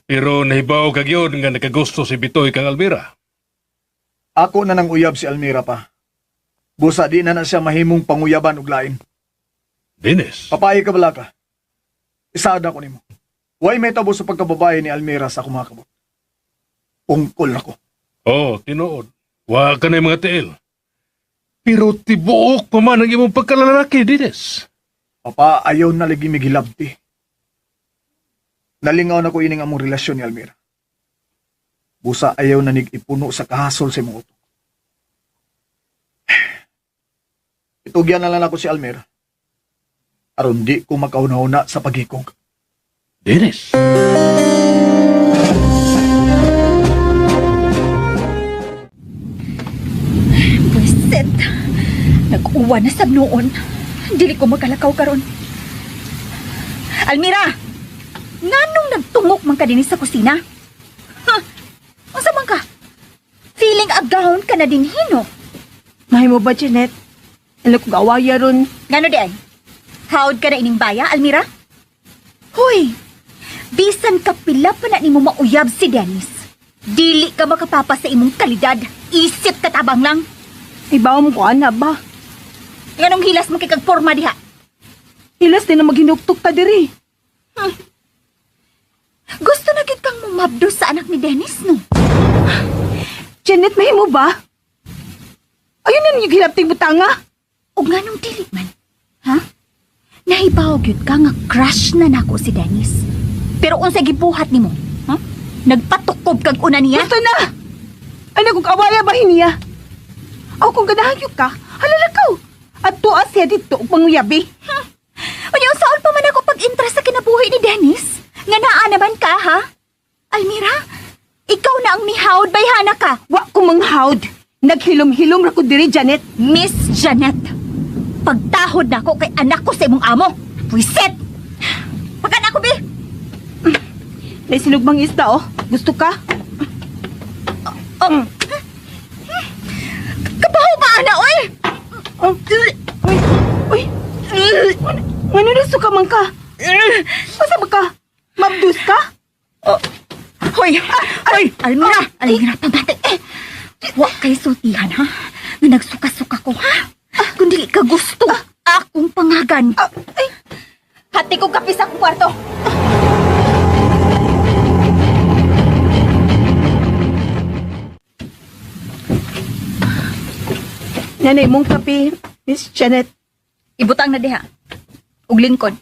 Pero nahibaw ka gyud nga nakagusto si Bitoy kang Almira. Ako na nang uyab si Almira pa. Busa di na na siya mahimong panguyaban og lain. Dennis, Papayi ka bala ka. Isaad ako nimo. Way may tabo sa pagkababae ni Almira sa akong mga kabot. Pungkol ako. Oh, tinuod. Wa ka na mga tiil. Pero tibuok pa man ang imong pagkalalaki, Dennis. Papa, ayaw na lagi migilabti. Nalingaw na ko ining among relasyon ni Almira. Busa ayaw na nig ipuno sa kahasol sa imong utok. Itugyan na lang ako si Almira. Aron di ko makauna-una sa pagikog. Dennis. Pwisit. Nag-uwa na sab noon. Dili ko makalakaw karon. Almira! Nganong nagtungok man ka dinhi sa kusina? Ha? Unsa man ka? Feeling agahon ka na din hino. Mahimo ba, Jeanette? Ano ko gawaya ron? Ngano di ay? Howd ka na ining baya, Almira? Hoy! Bisan ka pila pa na nimo mauyab si Dennis. Dili ka makapapa sa imong kalidad. Isip ka tabang lang. Ibaw mo ko ana ba? Nganong hilas mo kay kag forma diha? Hilas din na maghinuktok ta diri. Gusto na gid kang mumabdos sa anak ni Dennis, no? Janet, mahimo ba? Ayun na ninyo hilabting butanga. O nganong dili man? Ha? Nahibaw gyud ka nga crush na nako si Dennis. Pero unsay gibuhat nimo? Ha? Nagpatukob kag una niya? Gusto na! Ay, nagkukawaya ba niya? Aw, kung ganahan yun ka, halala ka. At tuwa siya dito, panguyabi. Unya, unsaon pa man ako pag-interest sa kinabuhi ni Dennis? Nga naa naman ka, ha? Almira, ikaw na ang mihawd bayhana ka. Wa ko manghawd. Naghilom-hilom ra ko diri, Janet. Miss Janet, pagtahod na ako kay anak ko sa imong amo. Pwisit! Pakan ako, bi! May sinugbang isda, oh. Gusto ka? Oh. Kabaho ba, ana, oy? Oh. Uy, uy. Ngano na suka man ka? Asa ba ka? Mabdus ka? Oh. Hoy! Hoy! Almira! Almira, pamati! Eh, wa kay sultihan, ha? Nga nagsuka-suka ko, ha? Kung dili ka gusto, akong pangagan. Ay, Hati ko kape sa akong kwarto. Nanay mong kape, Miss Janet. Ibutang na diha. Ug lingkod.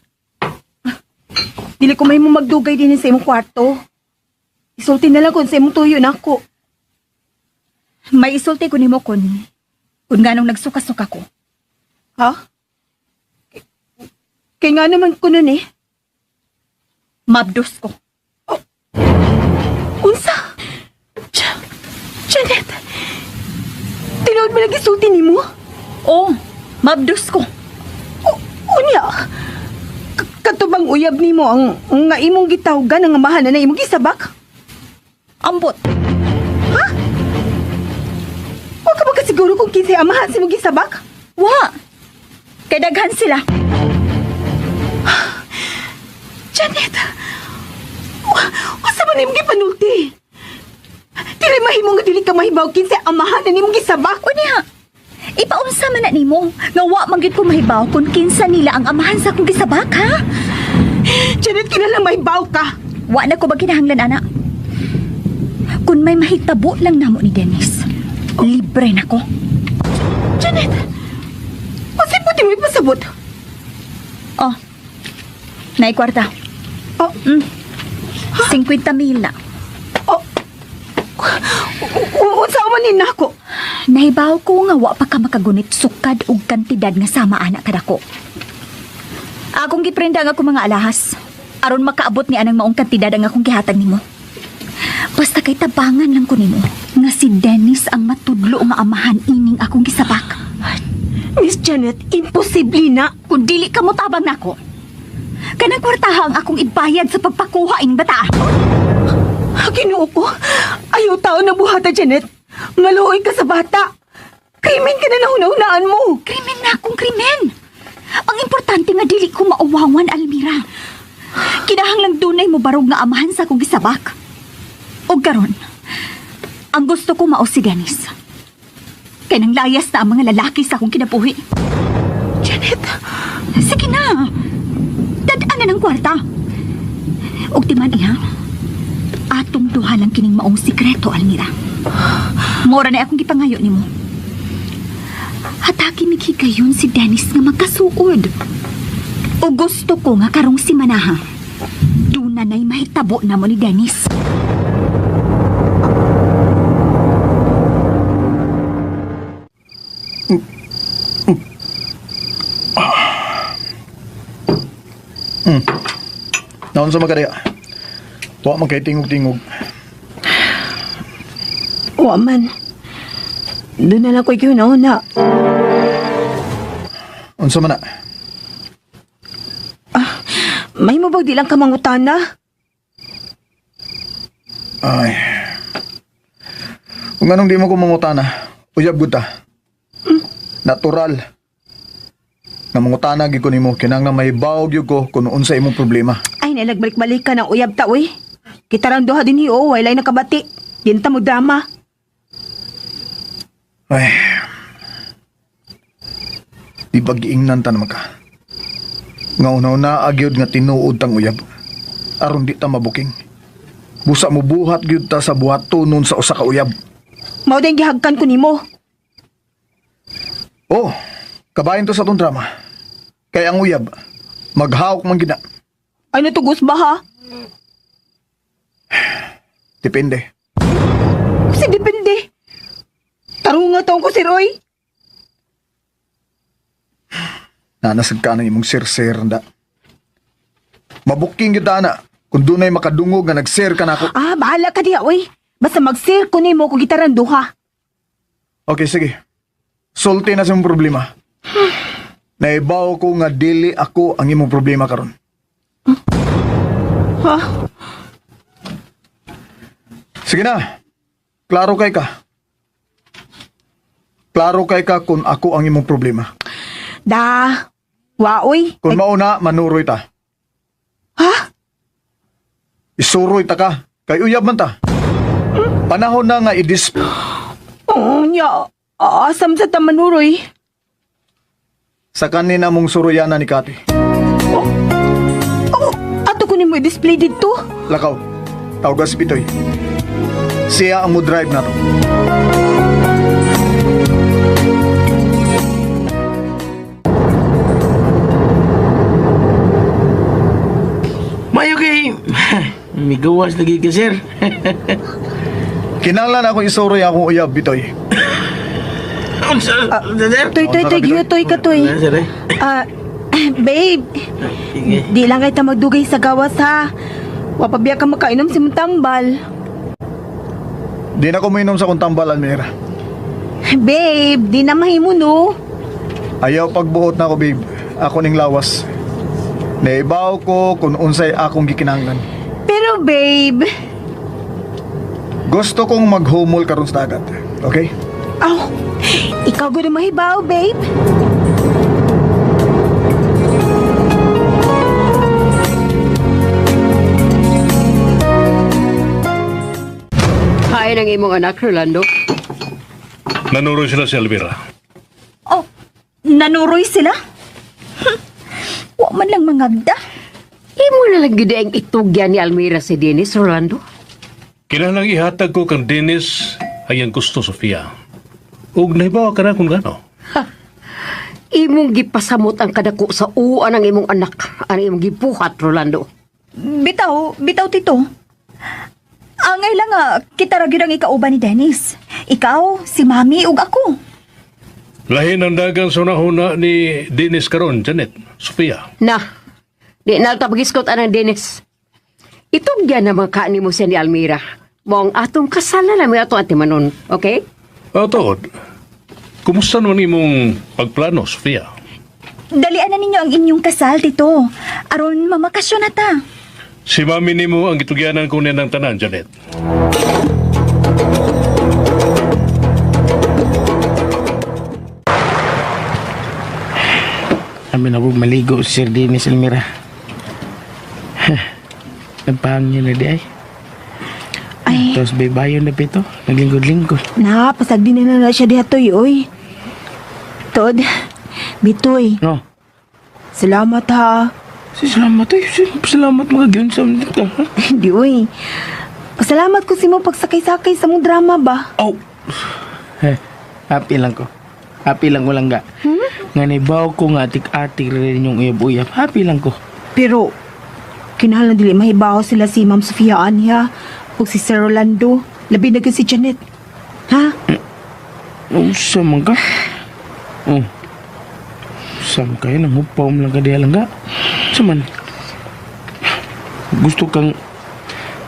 Dili ko may magdugay din sa imong kwarto. Isulti na lang kung sa imong tuyo na ako. May isulti ko nimo kun nganong nagsuka-suka ko. Ha? Kay nga naman ko nun eh. Mabdos ko. Unsa? Janet! Tinuod mo lagi sulti nimo? Oo, mabdos ko. O, unya! Katubang uyab nimo ang nga imong gitawgan ang amahan na imong gisabak? Ambot. Wa ka ba kasiguro kung kinsay amahan sa imong gisabak? Wa. Kay daghan sila. Janet! Unsa man imong gipanulti? Dili mahimo nga dili ka mahibaw kinsay amahan na nimong gisabak. Unya. Ipaunsa man na nimo nga wa man gyud ko mahibaw kung kinsa nila ang amahan sa akong gisabak, ha? Janet, kinahanglan mahibaw ka. Wa na ko ba kinahanglan ana? Kung may mahitabo lang namo ni Dennis, libre na ko. Janet! Unsay puti mo ipasabot? Oh. Nay kwarta. Oh, 50 mil na. oh. Unsa man ni nako? Nahibaw ko nga wa pa ka makagunit sukad og kantidad nga sama ana kadako. Akong giprenda ang akong mga alahas aron makaabot ni anang maong kantidad ang akong gihatag nimo. Basta kay tabangan lang ko nimo nga si Dennis ang matudlo nga amahan ining akong gisabak. Miss Janet, imposible na. Kung dili ka mo tabang nako. Kanang kwartaha ang akong ibayad sa pagpakuha ining bata. Ginoo ko. Ayaw tao na buhata, Janet. Maluoy ka sa bata. Krimen ka na nahuna-hunaan mo. Krimen na akong krimen. Ang importante nga dili ko mauwawan, Almira. Kinahanglang dunay mo barog nga amahan sa akong gisabak. Og karon, ang gusto ko mao si Dennis. Kay nang layas na ang mga lalaki sa akong kinabuhi. Janet, Sige na. Dadaan na ng kwarta. Og timan iha, atong duha lang kining maong sikreto, Almira. Mora na akong gipangayo nimo. Hatagi mighigayon si Dennis nga magkasuod. O gusto ko nga karong si Manaha. Duna na'y mahitabo na mo ni Dennis. Naon sa makadaya? Wa man kay tingog-tingog. wa man. Doon na lang ko ikihuna-huna. Unsa man na? May mo bag di lang ka mangutana? Ay. Kung anong di mo ko mangutana, uyab gud ta. Natural. Nga mangutana gyud ko nimo kinahanglan mahibaw gyud ko kung unsa imong problema. Ay, nalagbalik-balik ka ng uyab ta, uy. Kita rang duha din hi, oh, walay nakabati. Dinta mo drama. Ay. Di ba giingnan ta naman ka? Nga una-una agyod nga tinuod tang uyab. Aron di ta mabuking. Busa mo buhat gyud ta sa buhatonon sa usa ka uyab. Mao din gihagkan ko nimo. Oh, kabahin to sa tong drama. Kay ang uyab, maghawak man gina. Ay, natugos ba ha? Depende. Kasi depende. Tarunga taong ko si Roy. Nanasag ka ng imong sir-sir da. Mabuking gyud ta na kung dunay makadungog nga nag-share ka nako. Ah, bahala ka diha, uy. Basta mag-share ko nimo kung gitaran duha. Okay, sige. Sulti na sa imong problema. Naibaw ko nga dili ako ang imong problema karon. Ha? Sige na. Klaro kay ka. Klaro kay ka kung ako ang imong problema. Da. Wa, uy. Kung mauna, manuroy ta. Ha? Isuroy ta ka. Kay uyab man ta. Panahon na nga idis Oo, nya. Asam sa tamanuroy. sa kanina mong suruyana ni Kati. Oh, ato ko nimo i-display dito. Lakaw. Tawga si Pitoy. Siya ang mo drive na to. Mayo kay... Migawas lagi ka, sir. Kinahanglan ako isuroy akong uyab, Pitoy. Unsa, sir? Toy, toy, toy, toy, ka, toy. Ano, sir, eh? Ah, babe. Sige. Di lang kay ta magdugay sa gawas ha. Wapabiya ka makainom si tambal. Di na ko mainom sa kong tambal, Almira. Babe, di na mahimo no. Ayaw pagbuot na ako, babe. Ako ning lawas. Naibaw ko kung unsay akong gikinahanglan. Pero babe, Gusto kong maghumol karon sa dagat. Okay? aw, ikaw gud ang mahibaw, babe. Hain ang imong anak, Rolando. Nanuroy sila si Alvira. Oh, nanuroy sila? Wa man lang mangagda. Imo na lang gyud ang itugyan ni Almira si Dennis, Rolando. Kinahanglang ihatag ko kang Dennis ay ang gusto, Sofia. Ug nahibaw ka na kung gano. Imong gipasamot ang kadako sa uwan ang imong anak, ang imong gibuhat, Rolando. Bitaw, bitaw tito. Angay lang ah, kita ra gyud ang ikauban ni Dennis. Ikaw, si Mami ug ako. Lahin ang dagan sa unahuna ni Dennis karon, Janet, Sofia. Na, di na tapagiskot anang Dennis. Itugyan na mga kaani mo siya ni Almira. Mong atong kasal na namin ato atimanon, okay? O, tuod. Kumusta naman imong pagplano, Sofia? Dalian na ninyo ang inyong kasal, tito. Aron mamakasyon na ta. Si mami nimo ang gitugyanan ko niya ng tanan, Janet. Amin ako maligo, Sir Dennis Almira. Nagpahangin na di ay. Ay, Tapos baybayon na pito. Naglingkod-lingkod. na, pasag din na na siya diha toy, oy. Tod, bitoy, No. salamat ha. Salamat ay. Salamat mga gyud sa ka. ha? Di, oy. Pasalamat ko si mo pagsakay-sakay sa mong drama ba. Oh. Eh, happy lang ko. Happy lang ko lang ga. Nga nibaw ko nga atik-atik rin yung uyab-uyab. Happy lang ko. Pero, kinahanglan dili mahibaw sila si Ma'am Sofia Anya ug si Sir Rolando. Labi na gyud si Janet. Ha? Usa man ka. Oh. Usa man kayo nang hupaw mo lang ka diha lang ga. Usa man. Gusto kang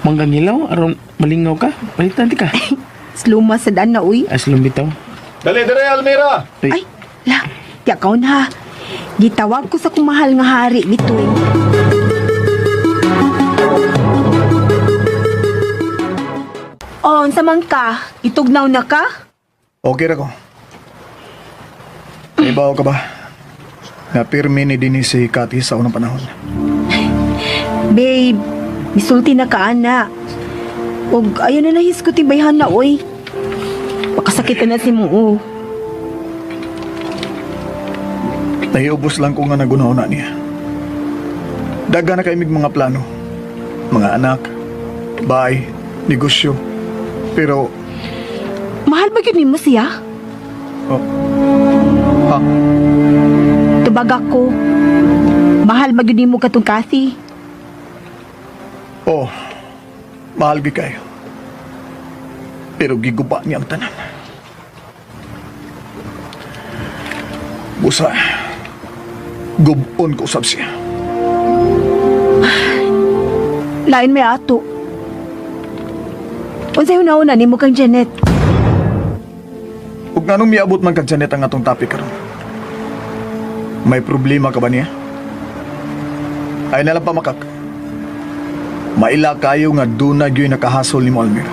manggangilaw aron malingaw ka? Palitan di ka. Sluma sa daan na, uy. Aslong bitaw. Dali, dali, Almira! Ay, la, yakaw na. Gitawag ko sa kumahal nga hari, bitoy. Oh, unsa man ka? Itugnaw na ka? Okay ra ko. Naibaw ka ba? Napirmi ni dinhi si Cathy sa unang panahon. Babe, misulti na ka, ana. Og ayaw na nahiskot yung bayhana, oy. Pakasakit na si mo, oh. Nahiubos lang ko nga nagunaw na niya. Daga na kaimig mga plano. Mga anak, bahay, negosyo. Pero, Mahal ba yun nimo siya? Oh, ha? Tubag ako. Mahal ba yun nimo katong Kathy? Oh, mahal gi kayo. Pero giguba niya ang tanan. Busa, gubon ko usab siya. Lain may ato. Unsay una-una nimo kang Janet? Ug nganong miabot man kag Janet ang atong topic karon? May problema ka ba niya? Ay nalang pa makak. Maila kayo nga duna gyud nakahasol nimo, Almira.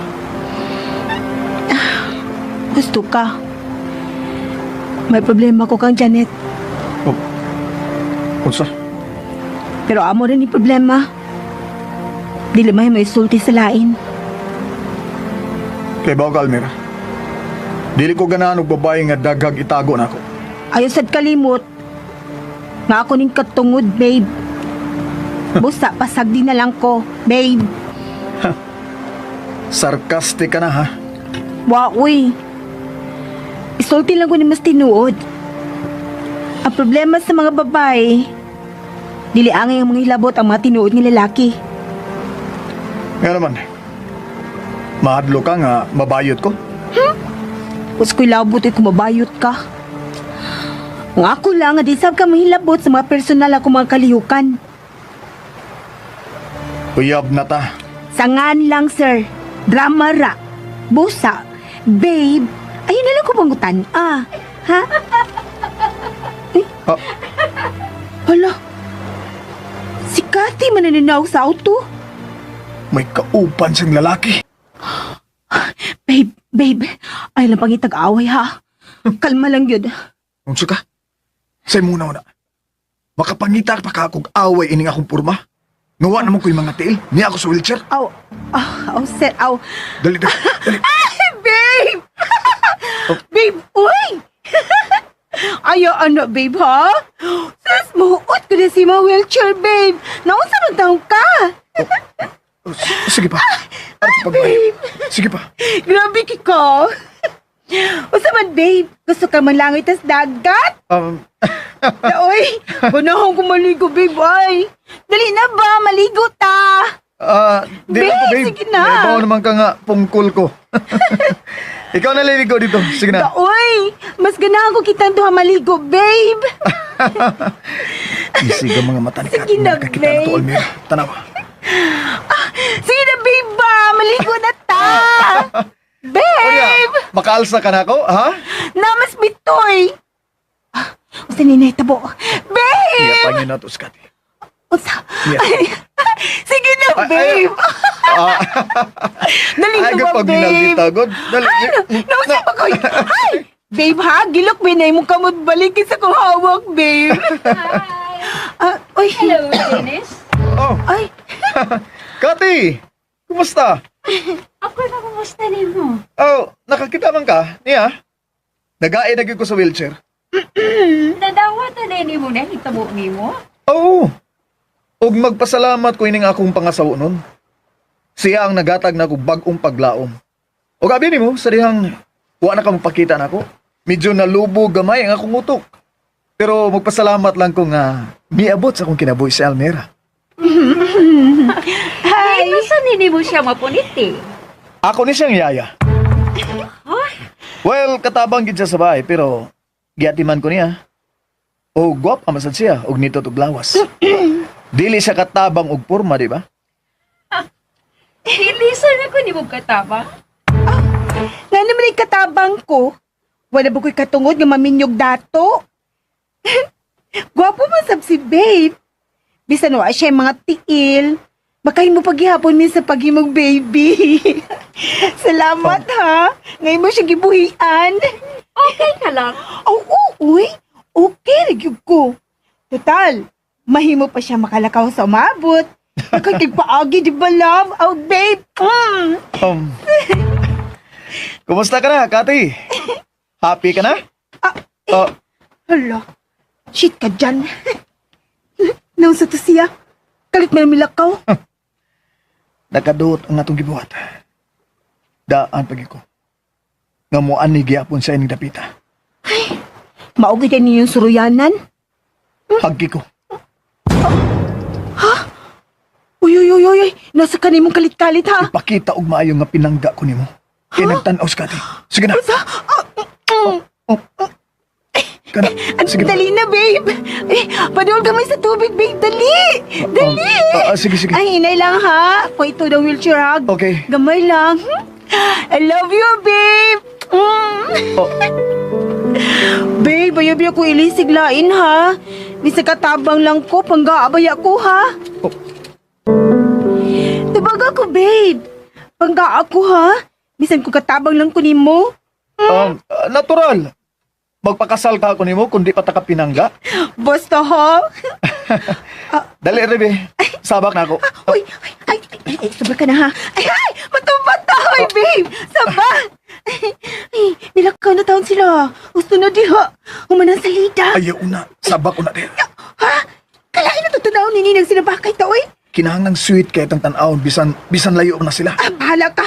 Gusto ka. May problema ko kang Janet. Oh. Unsa? Pero amo rin ni problema. Dili may may sulti sa lain. Kay ba ka, Almira? Dili ko ganahan og babae nga daghag itago nako. Ayaw sad kalimot. Nga ako ning katungod, babe. Busa, pasagdi na lang ko, babe. Sarcastic ka na, ha? Wa, uy. Isulti lang ko ni mas tinuod. Ang problema sa mga babae, dili angay ang mga hilabot ang mga tinuod nga lalaki. Nga naman, mahadlo ka nga mabayot ko. Us ko'y labot ay kumabayot ka. Ang ako lang, nga di sab ka mahilabot sa mga personal ako mga kalihukan. Uyab na ta. Sangan lang, sir. Drama ra. Busa. Babe. Ayun na lang ko pangutan. Ah. Ha? Eh? Ah. Hala. Si Cathy mananinaw sa auto. May kaupan siyang lalaki. Babe, babe. Ay lang pangitag-away ha. Kalma lang yun. Unsa ka? Say muna una. Makapangita pa ka kog away ining akong purma. Ngawa naman ko'y mga tiil. Niya ako sa wheelchair. Aw, ah, aw, sir, aw. Dali, dali, dali. Ay, babe! Babe, uy! Ayaw, ano, babe, ha? Sus, muot ko na si ma wheelchair, babe. Naunsa man taong ka? Oh, sige pa. Ano pa pagbayo? Sige pa. Grabe kiko. Unsa man, babe? Gusto ka man langoy tas dagat? Uy, gunahon ko maligo, babe, ay. Dali na ba? Maligo ta. Ah, di Babe, ako, babe. sige na. May baon naman ka nga, pungkol ko. Ikaw na liligo dito. Sige na. Uy, mas ganahan ko kitang duha maligo, babe. Isig ang mga mata ni Kat. Sige na, Nakakita na to, babe. Almira. Tanawa. Sige na, babe ba? Maligo na ta. Babe! Makaalsa ka na ako, ha? Namas bitoy! Ah, unsa ni tabo? Babe! Iya, pangin na to, Scotty. Unsa? Yeah. Ay, sige na, Ay, ay, babe! Ah, Dali ay, na ba, pag babe? ginaldita, god. Dali. Ay, nausa pa ko. Ay! Babe, ha? Gilok, binay mo kamot balikin sa kong hawak, babe. Ah, uy. Hello, Dennis. Oh, Ay, Kati! Kumusta? Ako na kumusta nimo? Oh, nakakita man ka? Niya? Nagae na gyud ko sa wheelchair. Nadawat na nimo na hitabo nimo. Oo. Ug magpasalamat ko ining akong pangasawa nun. Siya ang nagatag na akong bag-ong paglaom. Ug abi nimo sa dihang wa na ka mapakita nako. Medyo nalubo gamay ang akong utok. Pero magpasalamat lang ko nga miabot sa akong kinabuhi si Almira. Hi. Ay, masa nimo siya mapuniti? Ako ni siyang yaya. Well, katabang gid siya sa bahay pero giatiman ko niya. O gwap man sad siya og nito og lawas. Dili siya katabang og porma, di ba? Ilisa na ko nimo kataba. Nga naman ay katabang ko. Wala ba ko'y katungod nga maminyog dato? Gwapo man sab si babe. Bisan wa siya mga tiil. Baka mo paghihapon min sa paghimog baby. Salamat ha. Ngayon mo siya gibuhian. Okay ka lang. Oo, uy. Okay, nagyug ko. Total, mahimo pa siya makalakaw sa umabot. Nakakigpaagi, di ba, love? Oh, babe! Mm. Kumusta ka na, Kati? Happy ka na? Ah, Oh, Hala, shit ka dyan. Naunsa to siya? Kalit man milakaw. nakaduot ang atong gibuhat. Daan pagi ko. Nga mo ani gihapon sa ining dapita. Maugi din ninyong suruyanan. Hagki ko. Uy, uy, uy, uy, uy. Nasa kanimong kalit-kalit, ha? Ipakita og maayo nga pinangga ko nimo. Kay nagtan-aw sa Kati. Sige na. Sa? Ah, mm, Oh. Kana. Sige na. Dali na, babe. Eh, padul gamay sa tubig, babe. Dali! Dali! Sige, sige. Ay, hinay lang, ha? Kung ito ng wheelchair, ha? Okay. Gamay lang. I love you, babe! Mm. Oh. Babe, ayaw biya ko ilisig lain, ha? Bisa katabang lang ko, panggaabaya ko, ha? Oh. Tubag ako, babe. Pangga ako, ha? Bisan ko katabang lang ko nimo. Natural. Magpakasal ka ako nimo kundi pa ta ka pinangga. Basta, ha? Dali, Rebe. Sabak na ako. Uy, ay, ay, ay, ay, sobra ka na ha. Ay, ay, matumba ta, oy, babe. Saba. Ay, ay, nilakaw na taon sila. Gusto na diha. Humanang salida. Ayaw na. Sabak ko na din. Ha? Kalain na totoo ni Ninang sinabakay ta, oy. Kinahanglang sweet kay itong tan-awon bisan bisan layo na sila. Ah, bahala ka.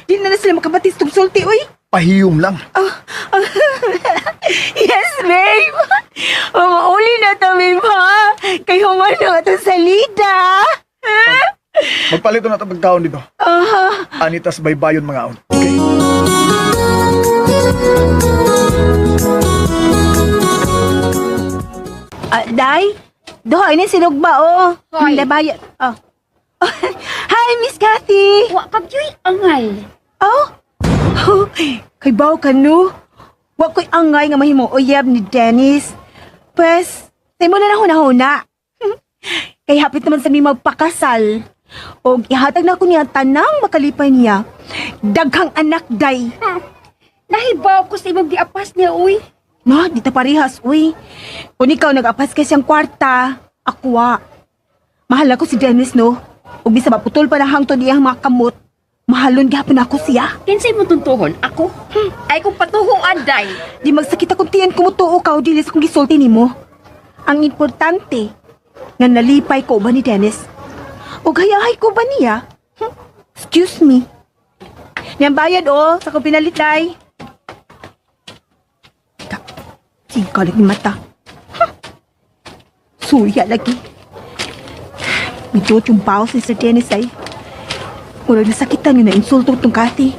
Di na na sila makabatis tong sulti, oy. Pahiyom lang. Ah, ah. Yes, babe. Mamauli na ta, babe, ha? Kay human na itong salida. Ha? Magpalito na itong pagkaon dito. Ah. Anitas baybayon mga aon. Okay? Ah, Day? Doha, ini sinugba, oh. Hoy. Labayan. Oh. Hi, Miss Kathy. Wa ka gyuy angay. Oh. Oh, kay baw ka, no? Wa ko'y angay nga mahimo uyab ni Dennis. Pwes, say mo na lang huna-huna. Kay hapit naman sa mi magpakasal. Og ihatag na ko niya tanang makalipay niya. Daghang anak, Day. Nahibaw ko sa imong giapas niya uy. No, di ta parehas, uy. Kung ikaw nag-apas kay siyang kwarta, ako wa. Mahal ako si Dennis, no? Ug bisa maputol pa na hangtod iyang mga kamot, mahalon gihapon ako siya. Kinsay mo tuntuhon ako? Ay kung patuhuan day. Di magsakit akong tiyan kumutuo ka o dili sa kong gisulti nimo. Ang importante, nga nalipay ko ba ni Dennis? O hayahay ko ba niya? Excuse me. Niyang bayad, oh, sa kong pinalitay. Ta, sige lagi mata. Suya lagi. Medyo yung bawas ni Sir Dennis ay. Murag nasakitan yun na insulto tong Kathy.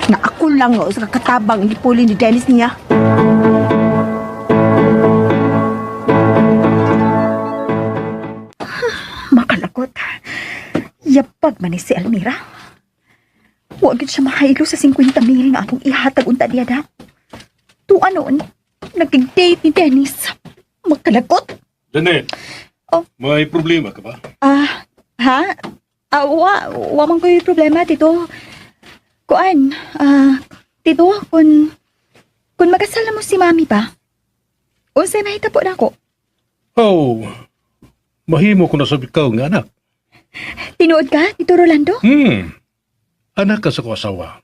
Nga ako lang oh, sa kakatabang ang gipuli ni Dennis niya. Makalakot. Yapag man ni si Almira. Wa gyud siya makahilo sa 50 mil nga akong ihatag unta diya da. Tuwa noon, nagig-date ni Dennis. Makalakot. Janet, Oh. may problema ka ba? Ah, ha? Ah, wa man ko'y problema, Tito. Kuan, Tito, kung magkasal na mo si Mami ba? Unsay mahitabo na ako? Oh, mahimo ko na sa ikaw nga anak. Tinuod ka, Tito Rolando? Anak ka sa ko asawa.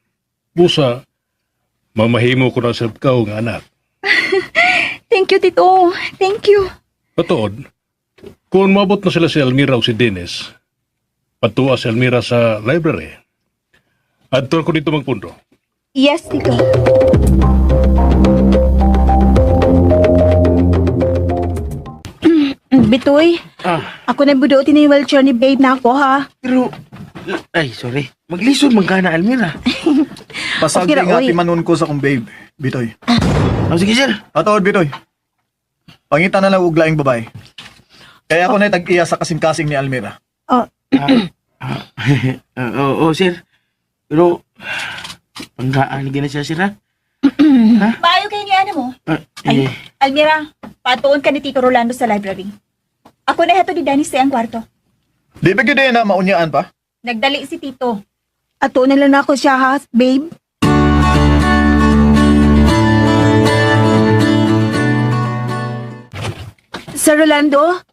Busa, mamahimo ko na sa ikaw nga anak. Thank you, Tito. Thank you. Patuod, kung mabot na sila si Almira o si Dennis, patuwa si Almira sa library. Adto ko dito magpundo. Yes, Tito. Bitoy, Ah, ako na buduotin na yung wheelchair ni babe na ako, ha? pero... Ay, sorry. Maglisod man ka na, Almira. Pasagdi Okay ra, nga oy. timanon ko sa kong babe. Bitoy. Oh, sige, sir. Atood, Bitoy. Pangita na lang og laing babae. Kaya ako na tag-iya sa kasing-kasing ni Almira. Oh, Ah, Oo, oh, sir. Pero, panggaan gina siya, sir, ha? Maayo kay ni ano mo. Ah, Ay, eh, Almira, patuon ka ni Tito Rolando sa library. Ako na hato ni Dennis sa iyang kwarto. Di ba gyud eh na maunyaan pa? Nagdali si Tito. ato na lang ako siya, ha, babe? Sir Rolando?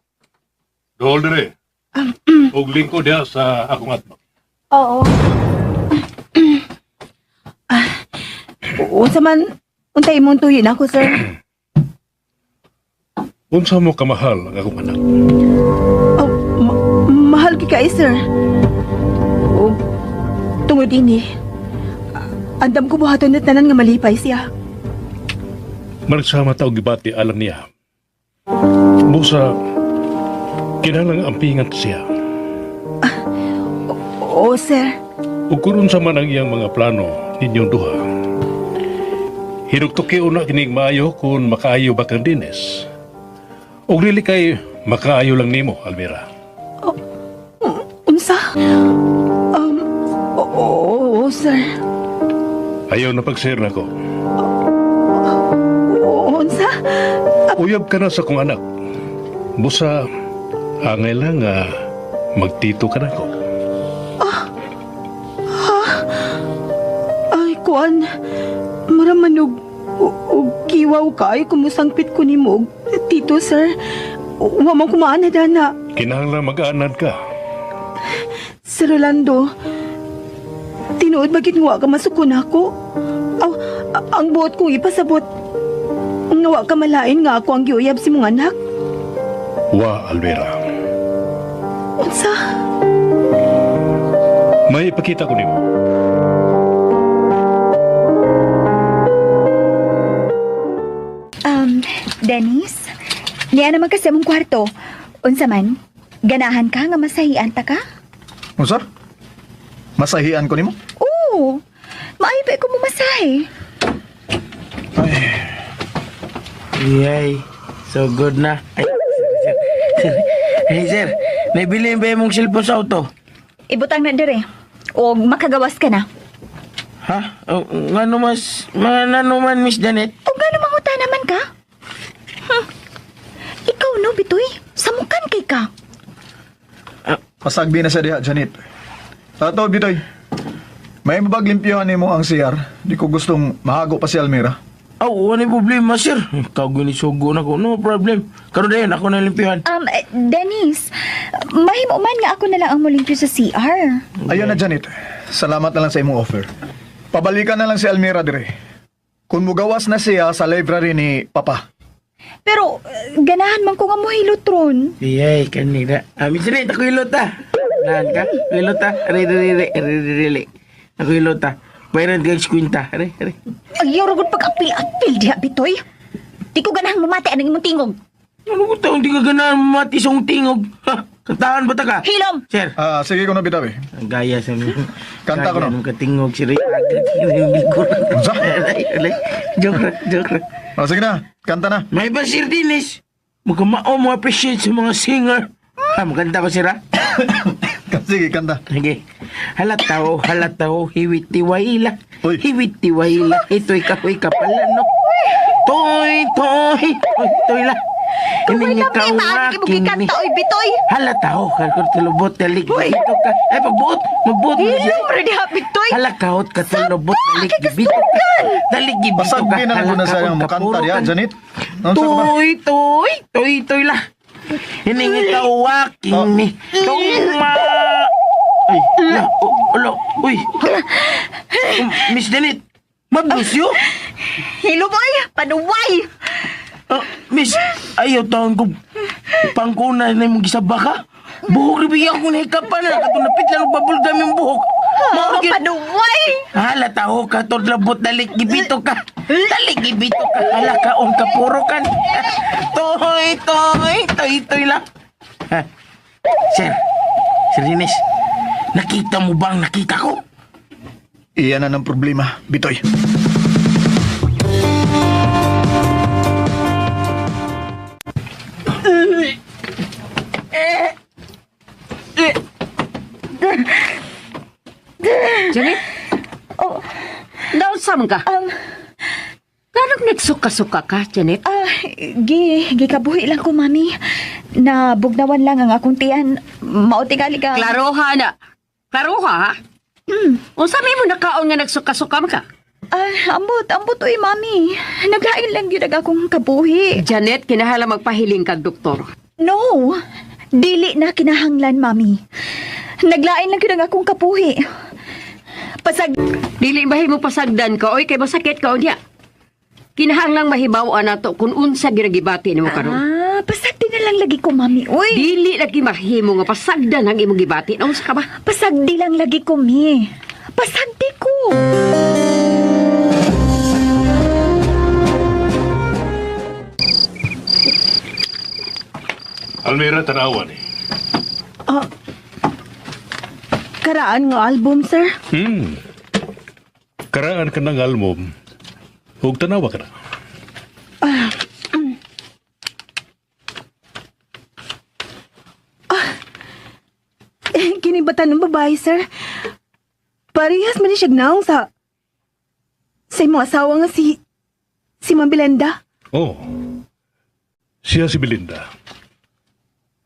Dool dire. Og lingkod diha sa akong atbang. Oo. Unsa man, untay mong tuyin ako, sir. Unsa mo kamahal ang akong anak? Oh, mahal ki kay sir. Oh, tungod ini. Andam ko buhaton na tanan nga malipay siya. Magsama ta og gibati alang niya. Busa kinahanglang ampingan siya. Oo, sir. Ug kun unsa man ang iyang mga plano ninyong duha. Hinugtuki una kining maayo kung makaayo ba kang Dines. Ug dili kay makaayo lang nimo, Almira. Unsa? Oo, sir. Ayaw na pag-share na ko. Oo, unsa? Uyab ka na sa kong anak. Busa, angay lang nga magtito ka na ko. Ay, kuan. Mura man og kiwaw ka ay kumusangpit ko nimo og tito, sir. Wa man kumaan na dana. Kinahanglan mag-anad ka. Sir Rolando, tinuod ba gid nga wa ka masukon ako? Aw, ang buot kong ipasabot, nga wa ka malain nga ako ang giuyab si mong anak. Wa, Alvera. Unsa? May ipakita ko nimo. Dennis, niya naman kasi among kwarto. Unsa man, ganahan ka nga masahian ta ka? Unsa? Masahian ko nimo? Oo, maayo ba ko mumasahe? Yay, so good na. Ay, sir, sir, sir. Hey, sir, naibili ba yung cellphone sa auto? Ibutang na dire. O makagawas ka na. Ha? Oh, ngano mas, ngano man, Miss Janet? O gano'n manguta naman ka? Ikaw no, Bitoy. Samukan kay ka. Pasagdi na siya diha, Janet. Tato, Bitoy. May mabag limpyuhan nimo ang CR. Di ko gustong mahago pa si Almira. Aw, wala problema, sir. Ikaw ginisugo na ko. No problem. Karon dayon ako na limpihan. Dennis, mahimo man nga ako na lang ang mulimpyo sa CR. Ayun na, Janet. Salamat na lang sa imong offer. Pabalikan na lang si Almira dire. Kung mugawas na siya sa library ni Papa. Pero, ganahan man ko nga mohilot ron. Yay, kanina. Ah, Miss Janet, ako ilot ah. Nahan ka? Ako ilot ah. Re, re, re, re, re, re, re, re. Ako ilot ah. Bayaran kang 50. Re, re. Ayaw ragod pag-apil-apil diha, Bitoy. Di ko ganahan mamati anang imong tingog. Ano ko taong di ka ganahan mamati sa akong tingog? Ha? Kantahan ba ta ka? Hilom! Sir. Ah, sige ko na bitaw eh. Ang gaya sa mga... Kanta ko, no? Gaya ng katingog si Ray. Unsa? Joke lang, joke lang. Ah, sige na, kanta na. May ba Sir Dennis? Magkamao mo appreciate sa mga singer. Ha, maganda ko sir ha? Sige, kanta. Sige. Halataw, halataw, hiwitiwayla. Uy. Hiwitiwayla. Ito'y kahoy kapala, no? Toy, toy, toy, toy la. Kung Hindi may ka kami, maaari mo aking ni. gikanta, oy, Bitoy. Halataw, kalkul tulubot, dalik. Ito ka. Ay, pagbuot, magbuot. Hilom ra diha, Bitoy. Halakaot ka tulubot, dalik. Gibito ka. Dalik, gibito ka. Pasagdi na lang ko na siya Halakaot yung ka, mukanta puro diha, ka. Janet. Unsa ka ba? Toy, toy, toy, toy la. Hiningi ka waking Oh. ni. Tuma. Ay, la, oh, ulo, uy. Miss Janet, mabusyo? Hilom, oy. Panuway. Ah, miss, ayaw taon ko pangkuna na imong gisaba ka. Buhok rin bigyan ko na hikapan na. Katunapit lang ang bubble gum yung buhok. Oh, Mao gyud. panuway. Hala taho ka, todlabot, dalik, gibito ka. Dalik, gibito ka. Hala ka, on ka, puro kan. Toy, toy, toy, toy lang. Ha? Sir, Sir Dines, nakita mo bang nakita ko? Iyan na ng problema, Bitoy. Janet? Oh. Naunsa man ka? Ganong nagsuka-suka ka, Janet? Ah, gikabuhi lang ko, mami. Na bugnawan lang ang akong tiyan. Mao tingali ka. Klaroha na. Klaroha, ha? Unsa may mo nakaon nga nagsuka-suka man ka? Ah, ambot, ambot oy, mami. Naglain lang gyud ang akong kabuhi. Janet, kinahala magpahiling kag doktor. No, dili na kinahanglan, mami. Naglain lang gyud ang akong kabuhi. Pasag Dili ba mo pasagdan ka oy kay masakit ka unya. Kinahanglang mahibaw-an nato kung unsa ginagibati nimo karon. Ah, pasagdi na lang lagi ko, mami. Uy, Dili lagi mahimo nga pasagdan ang imong gibati. Unsa ka ba? pasagdi lang lagi ko, mi. Pasagdi ko. Almira, tanawan eh. Karaan nga album, sir. Karaan ka ng album. Huwag tanawa ka na. Kinibatan ng babae, sir. Parehas man ni siya gnaong sa imong asawa nga si Ma'am Belenda. Oh. Siya si Belinda.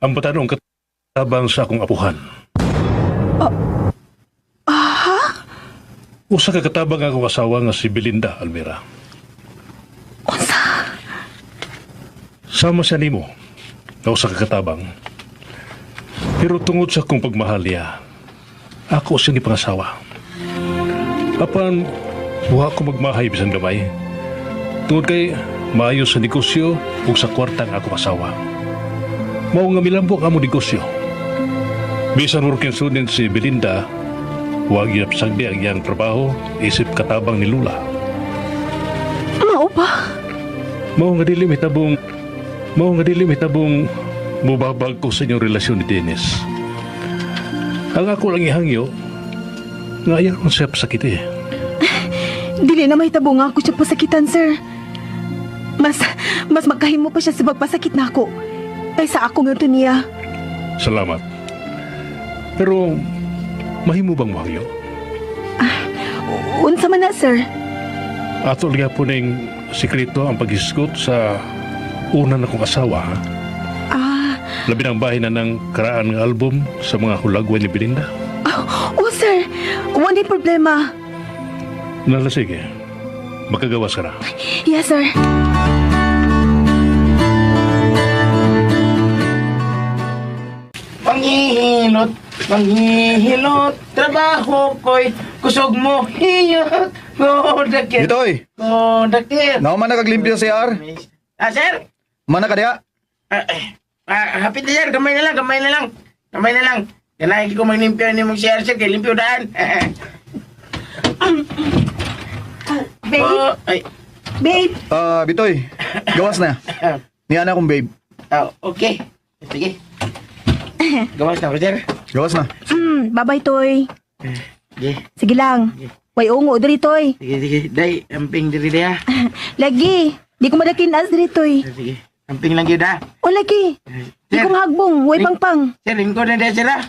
Ang batanong katabang sa akong apuhan. Aha? Usa ka katabang akong asawa nga si Belinda, Almira. Unsa? Sama siya nimo na usa ka katabang. Pero tungod sa akong pagmahal niya, ako siyang ipangasawa. Apan, buha ko magmahay bisan gamay. Tungod kay maayo sa negosyo ug sa kwarta ang akong asawa. Mao nga milambok among negosyo. Bisan working student si Belinda, wag sagdi ang iyang trabaho isip katabang ni Lula. Mao pa? Mao nga dili mitabong mubabag ko sa inyong relasyon ni Dennis. Ang ako lang ihangyo nga ayaw kong siya pasakit eh. Dili na mahitabo nga ako siya pasakitan, sir. Mas magkahimo pa siya sa pagpasakit nako kaysa ako nga to niya. Salamat. Pero mahimo bang mohangyo? Unsa man na, sir? Ato lang po ning sikreto ang paghisgot sa una na kong asawa. Ha? Ah, Labi ng bahin na ng karaan ng album sa mga hulagwan ni Belinda. oh, sir. Wala problema. Nala sige, makagawas ka na. Yes, sir. Panghihilot, panghihilot, trabaho ko'y kusog mo, hiyot, godakit, Bitoy, godakit. nauma na kaglimpyo sa CR. Ah, sir? Mana ka diha? Ah, eh, hapit na, sir. Gamay na lang, gamay na lang. Gamay na lang. Ganahin ko maglimpyo ni mong sir, sir, kay limpyo daan. Babe, Oh, ay, babe. Ah, Bitoy, gawas na. Niya na akong babe. ah, okay. Sige. Gawas na ko, sir. Gawas na. Bye-bye, Toy. Sige, Sige lang. Way ungo diri, Toy. sige, sige. Day, amping diri daya. Lagi. Di ko madakinas diri, Toy. Sige, amping lang yun, ah. O lagi. Di Sir. ko mahagbong. Way pangpang. Sir, lingkod na daya, sir, ah.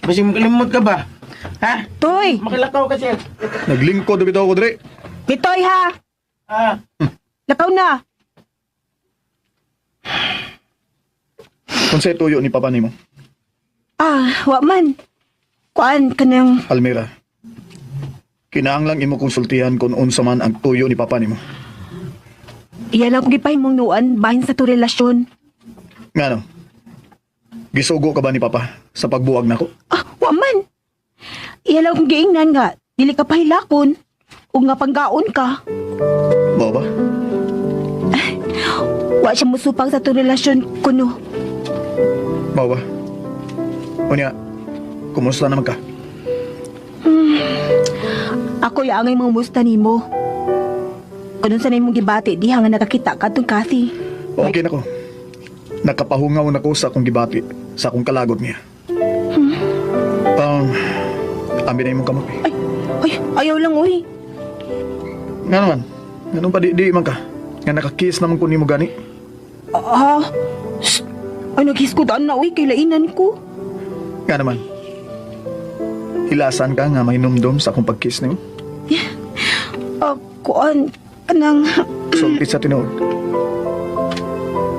Basing makalimot ka ba? Ha? Toy. Makalakaw ka, sir. Naglingkod bitaw ko diri. Bitoy ha. Ah. Lakaw na. Unsay tuyo ni papa nimo? Ah, wa man. Kuan kanang Almira. Kinahanglang imo konsultihan kung unsa man ang tuyo ni papa nimo. iya lang kong gipahimong nuan bahin sa to relasyon. Ngano? Gisugo ka ba ni papa sa pagbuwag nako? Ah, wa man. Iya lang kong giingnan nga dili ka pahilakon ug nga panggaon ka. Mao ba? Wa siya musupang sa to relasyon kuno. Mao ba? Unya, kumusta naman ka? Ako yaangay mga musta nimo. Kung sa imong gibati diha nga nakakita kadtong Kathy. Okay na ko. Nakapahungaw na ko sa akong gibati, sa akong kalagot niya. Ambi na imong kamot. Ay, ay, ayaw lang uy. Nga naman, ganun pa di man ka. Nga nakakiss naman ko nimo gani. Ah, shh. Ay, naghiskutan na uy, kay lainan ko. Nga naman. Hilasan ka nga mahinumdum sa akong pagkiss nimo. Ah, kuan, kanang... Sulti sa tinuod.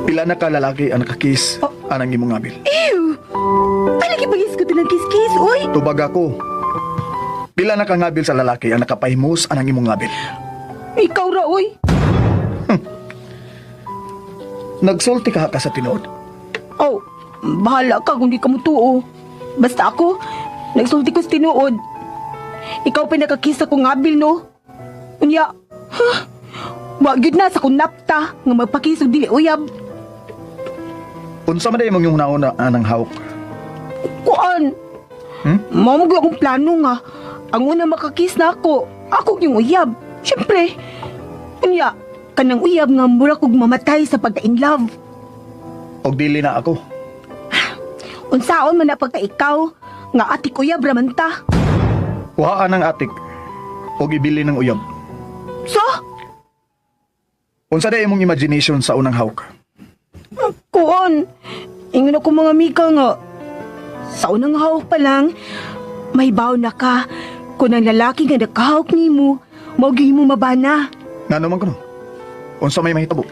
Pila na ka lalaki ang nakakiss anang imong ngabil. Ew! Ay, lagi paghiskutan ng kiss-kiss, uy! Tubag ako. Pila na ka ngabil sa lalaki ang nakapahimus anang imong ngabil. Ikaw ra, oy. Nagsulti ka ka sa tinuod. Oh, bahala ka kung di ka mutuo. Basta ako, nagsulti ko sa tinuod. Ikaw pa nakakisa kong abil, no? Unya, huh? Wa gyud na sa kong napta nga magpakisog dili uyab. Unsa man day imong yung nauna anang hawk? Kuan. Hmm? Mao mo gyud akong plano nga. Ang una makakis na ako, ako yung uyab. Siyempre. Unya, kanang uyab nga mura kog mamatay sa pagka-in love. Og dili na ako. Unsaon man na pagka ikaw nga atik uyab raman ta. Kuhaan ang atik og ibili ng uyab. So, Unsa day imong imagination sa unang hawk? kuan. Ingon ako mga amiga nga sa unang hawak pa lang, may baw na ka. Kung ang lalaki nga nakahawak nimo, mao gyud mo mabana. Ngano man kuno? Unsa may mahitabo?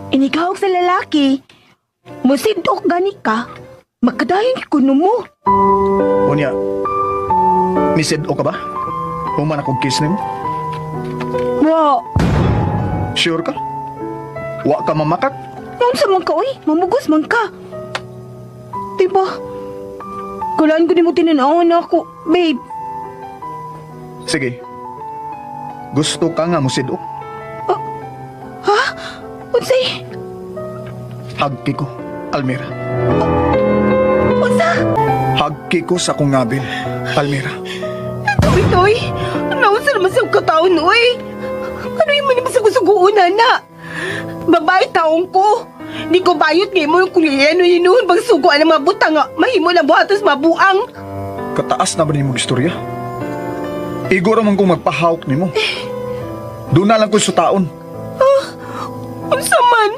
Inikahawak sa lalaki, musidok gani ka, makadayon kuno mo. Unya, misid o ka ba? Human akong kiss nimo? Wa, Sure ka? Wa ka mamakat? naunsa man ka, oy, mamugos man ka. Diba? Kulaan ko nimo tinanawon ako, babe. Sige. Gusto ka nga musid o? Unsay? Hagki ko, Almira. Unsa? Hagki ko sa kong ngabil, Almira. Toy, toy. Naunsa naman sa kataon, oy. Ano yung man sa gusuguan, na? Babae taong ko. Di ko bayot ngayon mo yung kuliyan o inuhon pagsuguan ng mga butang nga. Mahimo lang buhatos mabuang. Kataas na ba nimo istorya? Igo ra man kong magpahawk nimo. Doon na lang ko sa taon. Unsa man?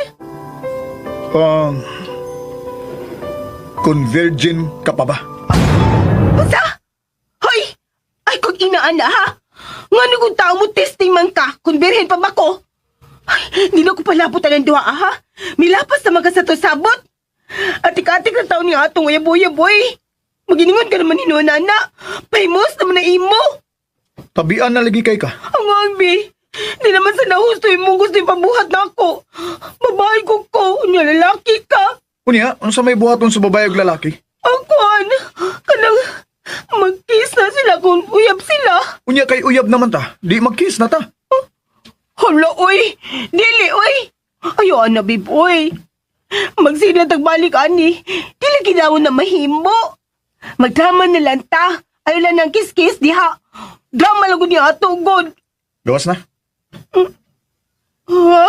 Kung virgin ka pa ba? Unsa? Hoy! Ay, kung inaan na, ha? Nga nung kung tao mo testing man ka, kung birhen pa ba ko? Ay, di na ko palaputan ng duha, ha? Milapas na magka sa to sabot. Atik-atik na taon niya atong uyab-uyab, oy. Maginingon ka naman hinuon, na. Pahimos naman na imo. Tabian na lagi kay ka. Ang agbi. Di naman sa nahusto yung gusto yung pabuhat na ako. Babae ko ko, unya lalaki ka. Unya, unsa may buhaton sa babae ug lalaki? Ang kuan, kanang mag-kiss na sila kung uyab sila. Unya kay uyab naman ta. Di mag-kiss na ta. Hala, oy! Dili, oy! Ayo, ana, babe, oy! Magsila tagbalik, ani. Dili kinawon na mahimo. Magdrama na lang ta. Ayo lang ng kiss-kiss, diha. Drama lang ko niya ato, God. Gawas na. Ha?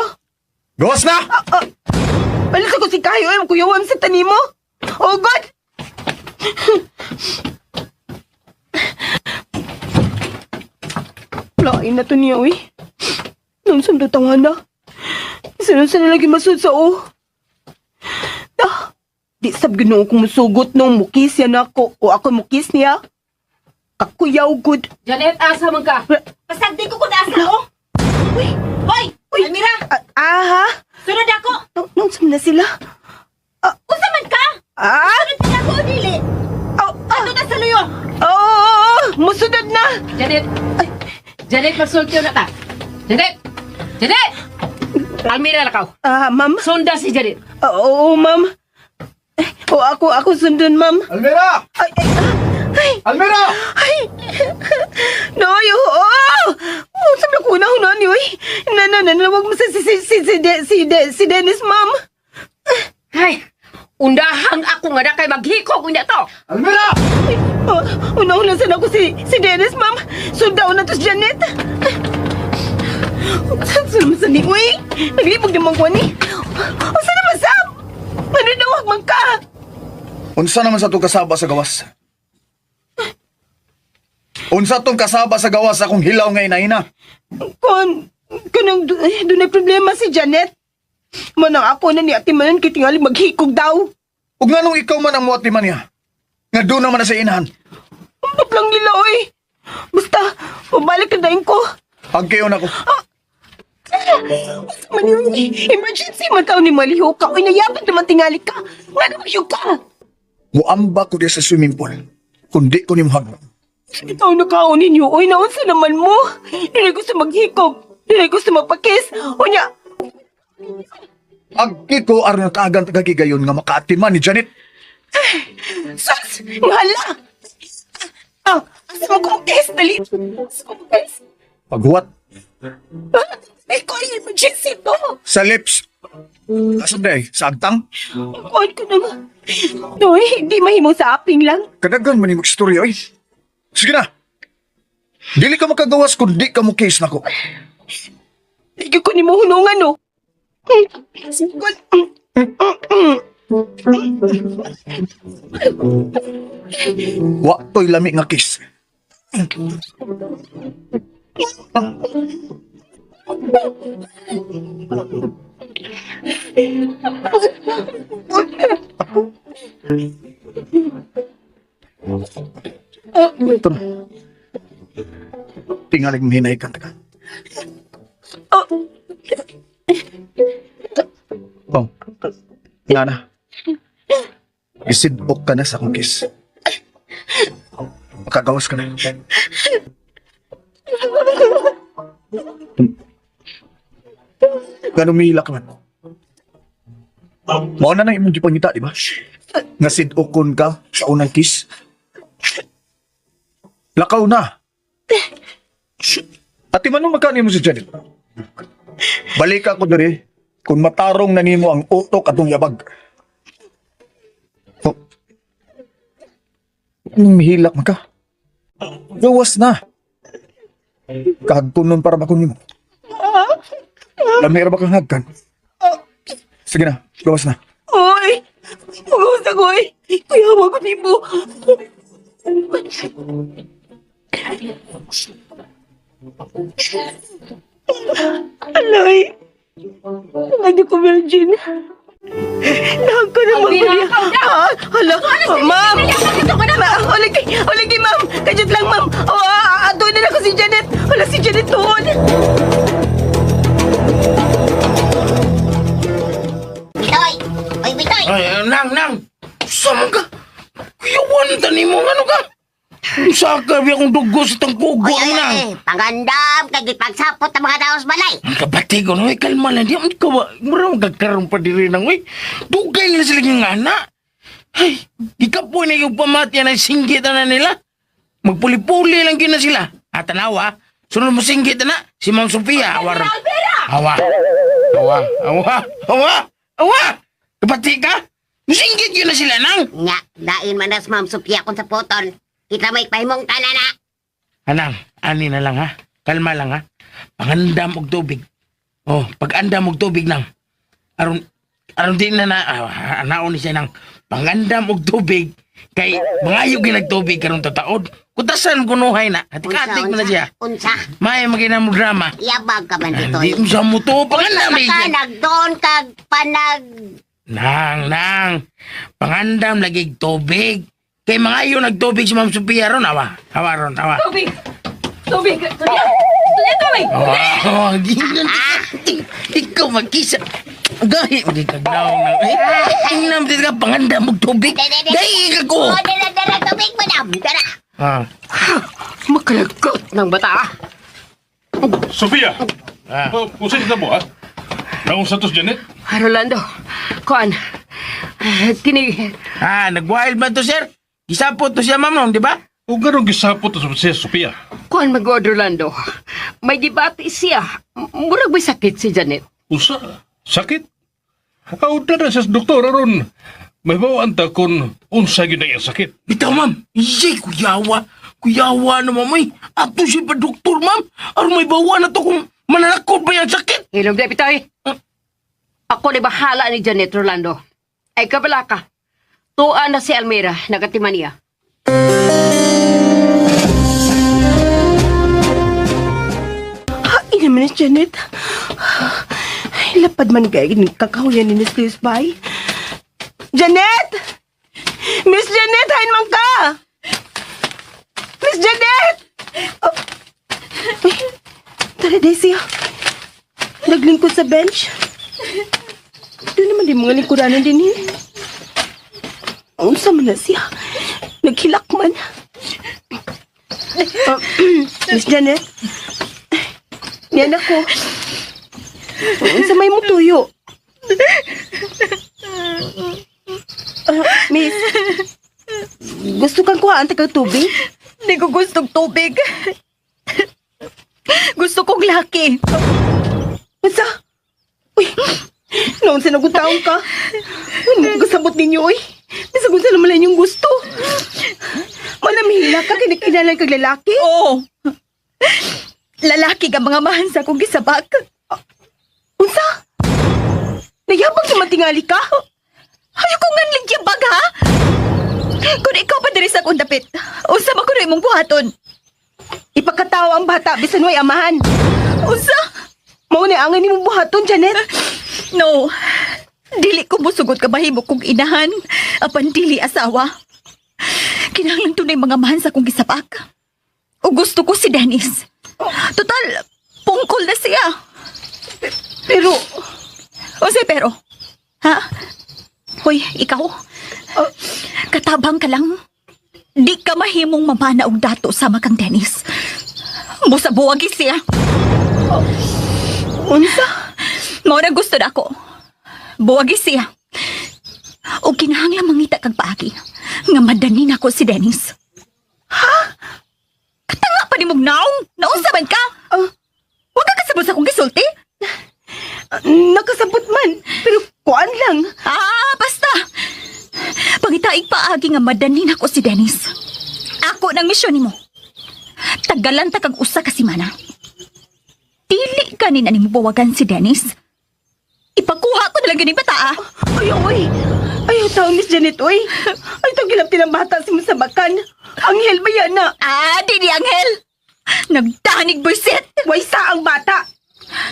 Gawas na! Balik ako si Kayo, oy. Kuyawan sa tanimo. Oh, God! Lain na to niya, oy. Nung sundutangan na. Sunod sa lagi masud sa o. Ah, di sab ginoo kong musugot nung mukis yan ako o ako mukis niya. Kakuyaw good. Janet, asa man ka? Pasag di ko kung asa ko. Uy, Hoy, Uy. Almira, ah, aha. sunod ako. Nung na sila? Unsa man ka? Ah, Sunod ka ako o dili? oh, ah, Ato na sa luyo. oh, oh, oh, musunod na. Janet! Janet, magsultiyo na ta. Janet! Janet! Almira lakaw. Ah, ma'am. Sunda si Janet. Ah, oo, ma'am. Eh, Oh, ako sundon, ma'am. Almira! Ay, ay, ah, ay, Almira! ay. Noy, oo. Oh, sabi ko na una ni, oy. Na, na, na, na, wag mo sa si Dennis, ma'am. Ay, undahang ako nga na kay maghikog unya to. Almira! Ay, oh, una-una sana ako si Dennis, ma'am. Sundaw na to si Janet. Saan sa naman sa ni, uy? Naglibog naman ko ni. O saan naman sa? Mananawag man ka. Unsa naman sa itong kasaba sa gawas? Unsa tong kasaba sa gawas akong hilaw nga inaina? Kon, kanang eh, doon ay problema si Janet. Manang ako na ni Ate Manon kitingali maghikog daw. Ug nganong ikaw man ang muati man niya? Nga doon naman na sa inahan. Ang lang nila, oy. Basta, pabalik na dahin ko. Hagkayon ako. Man yun, emergency man tao ni Maliho ka. Uy, nayabot naman tingali ka. Nga naman yung ka. Muamba ko diya sa swimming pool. Kundi ko nimo hagdan. Ikaw na kaon ninyo. Uy, naunsa naman mo. Hindi gusto maghikog. Dili gusto magpa-kiss. Unya, Agki ko aron tagan tagagigayon nga makaatiman ni Janet. Sus! Ngala! Ah, asa mo ko kiss? Dali! Asa mo ko kiss? Paghuwat Ay, ko ay emergency to. sa lips. Asa day, sa agtang? Kuhan ko na nga. Noy, hindi mahimo sa aping lang. Kadagan man ni magstorya oy. Sige na. Dili ka makagawas kung di ka mo case nako. Hindi ko ni mo hunungan, no? Wa to'y lami nga kiss. Ito na. Tingalig mahinay ka. Taka. Oh, Bong. Nga na. Isidok ka na sa akong kiss. Makagawas ka na. Ganun umihila ka man. Mao na nang imong gipangita, di ba? Nga sidokon ka sa unang kiss. Lakaw na. Ati man magkano mo si Janet? Balik ako diri kung matarong na nimo ang utok atong yabag. Oh. Anong mihilak man ka? Gawas na. Kahagkunon para bakon nimo. Lamira ba kang hagkan? Sige na, gawas na. Oy! Magawas ako, oy! Kuya, wag ko nimo. Alay! Lagi ko, Virgin. Nahag ko na Alvira, magpuli. Ah, hala, ma'am! Ma'am, ulit kay ma'am! Kajut lang, ma'am! Oh, ato na lang ko si Janet! Wala si Janet doon! Bitoy! Oy, Bitoy! Ay, nang, nang! Sama ka! Kuyawan tani mo, ano ka? Saka, biya akong dugo sa tangkugo, Oy, oy, nang! oy, pangandam kay gipagsapot ang mga tao sa balay. Ang kapatid ko, no, eh, kalma lang. Di, ang kawa, marang kagkaroon pa diri nang, uy. Dugay na sila yung anak. Ay, ikapoy na yung pamatya na singgit na nila. Magpuli-puli lang yun na sila. At tanawa, sunod mo singgit na, si Ma'am Sophia. Awa, awa, awa, awa, awa, awa. Kapatid ka? Musinggit yun na sila nang. Nga, dain man nas Ma'am Sophia kung sa puton. Kita may pahimong tanana. Anang, ani na lang ha. Kalma lang ha. Pangandam og tubig. Oh, pag-andam og tubig nang. Aron aron di na na anaon ni siya nang pangandam og tubig kay mangayo gyud tubig karon tataod. Kutasan kunuhay na. Atik-atik mo na siya. Unsa? May magina mo drama. Yabag ka man, Bitoy. Hindi mo sa mo to. Pangandam Unsa ni ka siya. nagdoon kag panag... Nang, nang. Pangandam lagi tubig. Kay mangayo nagtubig si Ma'am Sophia ron awa. Awa ron, awa. Tubig! Tubig! Tunya! Tunya, tubig! Oh, ikaw magkisa. Gahi, magkikagnaw na. Eh, tingnan mo dito ka, panganda mo tubig. Gahi ka ko. Oh, dara, dara, tubig, madam. Dara. Ah, Makalagot ng bata. Sophia! Ah. Oh, usay na mo, ha? Naunsa to si Janet? Ah, Rolando, kuan. Kini, ah nag-wild man to, sir. Isapot to siya, ma'am, noon, di ba? O ganong gisapot to si Sophia? kuan mag Rolando. May gibati siya. Murag may sakit si Janet. Usa? Sakit? Aw, dara siya sa doktor aron. May bawaan ta kung unsa gyud ang iyang sakit. Bitaw, ma'am. Isay, kuyawa. Kuyawa na, ma'am. Ay, ato siya pa, doktor, ma'am. Aron may bawa na to kung mananakot ba yung sakit. Hilom di, Pitoy. Ako na bahala ni Janet, Rolando. Ay, kabala ka. Tuan na si Almira, nagatiman niya. Ay, naman ni Janet. Ay, lapad man kay kakahuyan ni Miss Liz bay. Janet! Miss Janet, hain man ka! Miss Janet! Oh. Ay, tara, Daisy. Naglingkod sa bench. Doon naman di mga lingkuranan din eh. Unsa man na siya. Naghilak man. Oh, Miss Janet. Yan ako. Unsa may mo tuyo? Ah, miss, gusto kang kuhaan ta kag tubig? Hindi ko gustong tubig. Gusto kong laki. Unsa? Uy, noon sa nagutaon ka. Uy, kasabot ninyo, uy. Bisag unsa naman lang yung gusto. Manamihila ka, kinikinalan kag lalaki. Oo. Lalaki ka mga mahan sa akong gisabak. Unsa? Nayabang sa matingali ka? Ayaw ko nga ligyabag, ha? Kung ikaw pa diri sa akong dapit, unsa man kuno imong buhaton? Ipakatawa ang bata, bisan way amahan. Unsa? Mao na ang nimo buhaton, Janet. No. Dili ko musugot ka mahimo kong inahan, apan dili asawa. Kinahanglan tunay mga mahan sa akong gisabak. O gusto ko si Dennis. Total, pungkol na siya. Pero, O pero? Ha? Hoy, ikaw. Katabang ka lang. Di ka mahimong mamana og dato sama kang Dennis. Busa buwagi siya. Unsa? Mao na gusto na ako. Buwagi siya. O kinahanglan mangita kag paagi nga madani nako si Dennis. Ha? Katanga pa ni mong naong. Naunsa man ka? Ah. Wa ka kasabot sa akong gisulti? Nakasabot man, pero kuan lang. Ah, basta. Pangitaig paagi nga madani nako si Dennis. Ako nang misyon nimo. Tagalan ta kag usa ka semana. Dili ganin ani mo buwagan si Dennis. Ipakuha ko na lang ganing bata ah. Ay, oy. Ay, taon Miss Janet, oy. Ay, itong gilapti ng bata si Musabakan. Anghel ba yan na? Ah, di ni Anghel. Nagdanig buisit. Way sa ang bata.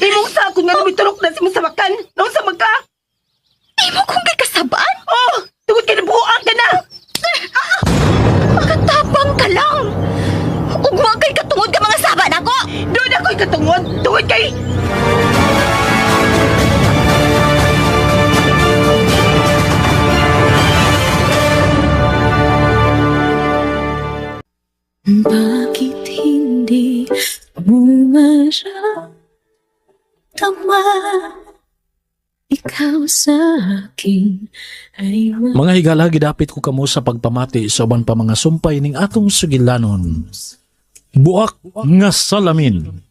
Imong sa kung nga numiturok na si Musabakan. Noon sa magka. Imo kong gikasabaan. Oh, tungod kay nabuhuan ka na. Makatapang ka lang. Ugma kay katungod ka mga saba nako. Doon ako'y katungod. Tungod kay... Bakit hindi mo maramdaman ikaw sa akin ay Mga higala, gidapit ko kamo sa pagpamati sa uban pa mga sumpay ning atong sugilanon. Buak nga salamin.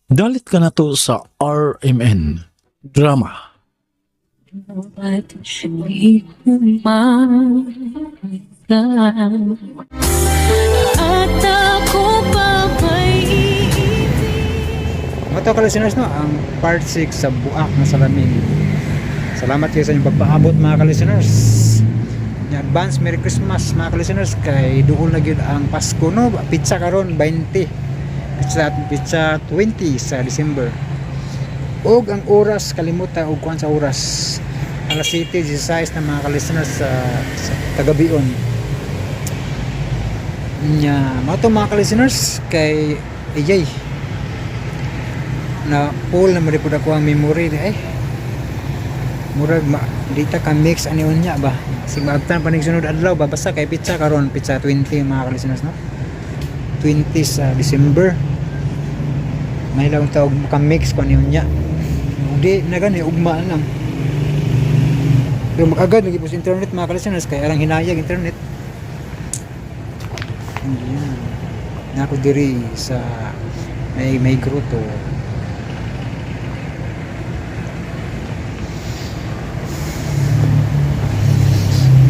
Dalit ka na to sa RMN Drama. ba't hindi ko makita? At ako pa ba'y iibig? Mga to ka-listeners, no, ang part 6 sa Buak na Salamin. Salamat kayo sa inyong pagpaabot mga ka-listeners. Nya, advance Merry Christmas mga ka-listeners kay duol na gyud ang Pasko no. Pizza karon 20. Pizza pizza 20 sa December. Og ang oras kalimuta og kuan sa oras. Alas 7:16 na mga ka-listeners sa kagabion. Nya, mao to mga ka-listeners kay ayay na full na mo pud ako ang memory di ay murag ma, di ta ka mix ani unya ba sig maabtan pa ning sunod adlaw ba basta kay pizza karon pizza 20 mga ka-listeners no, 20 sa December may lang tawag maka mix ko ani unya di na gani ugma na lang pero magagad lagi po sa internet mga ka-listeners kay arang hinayag internet. Ayan. Nako diri sa may grotto.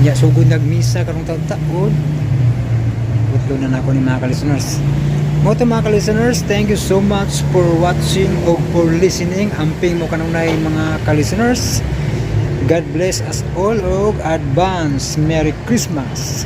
Nya sugod nagmisa karong taon-taon. Utlo na nako ni mga ka-listeners. Mo to mga ka-listeners, thank you so much for watching o for listening. Amping mo kanunay mga ka-listeners. God bless us all og advance Merry Christmas.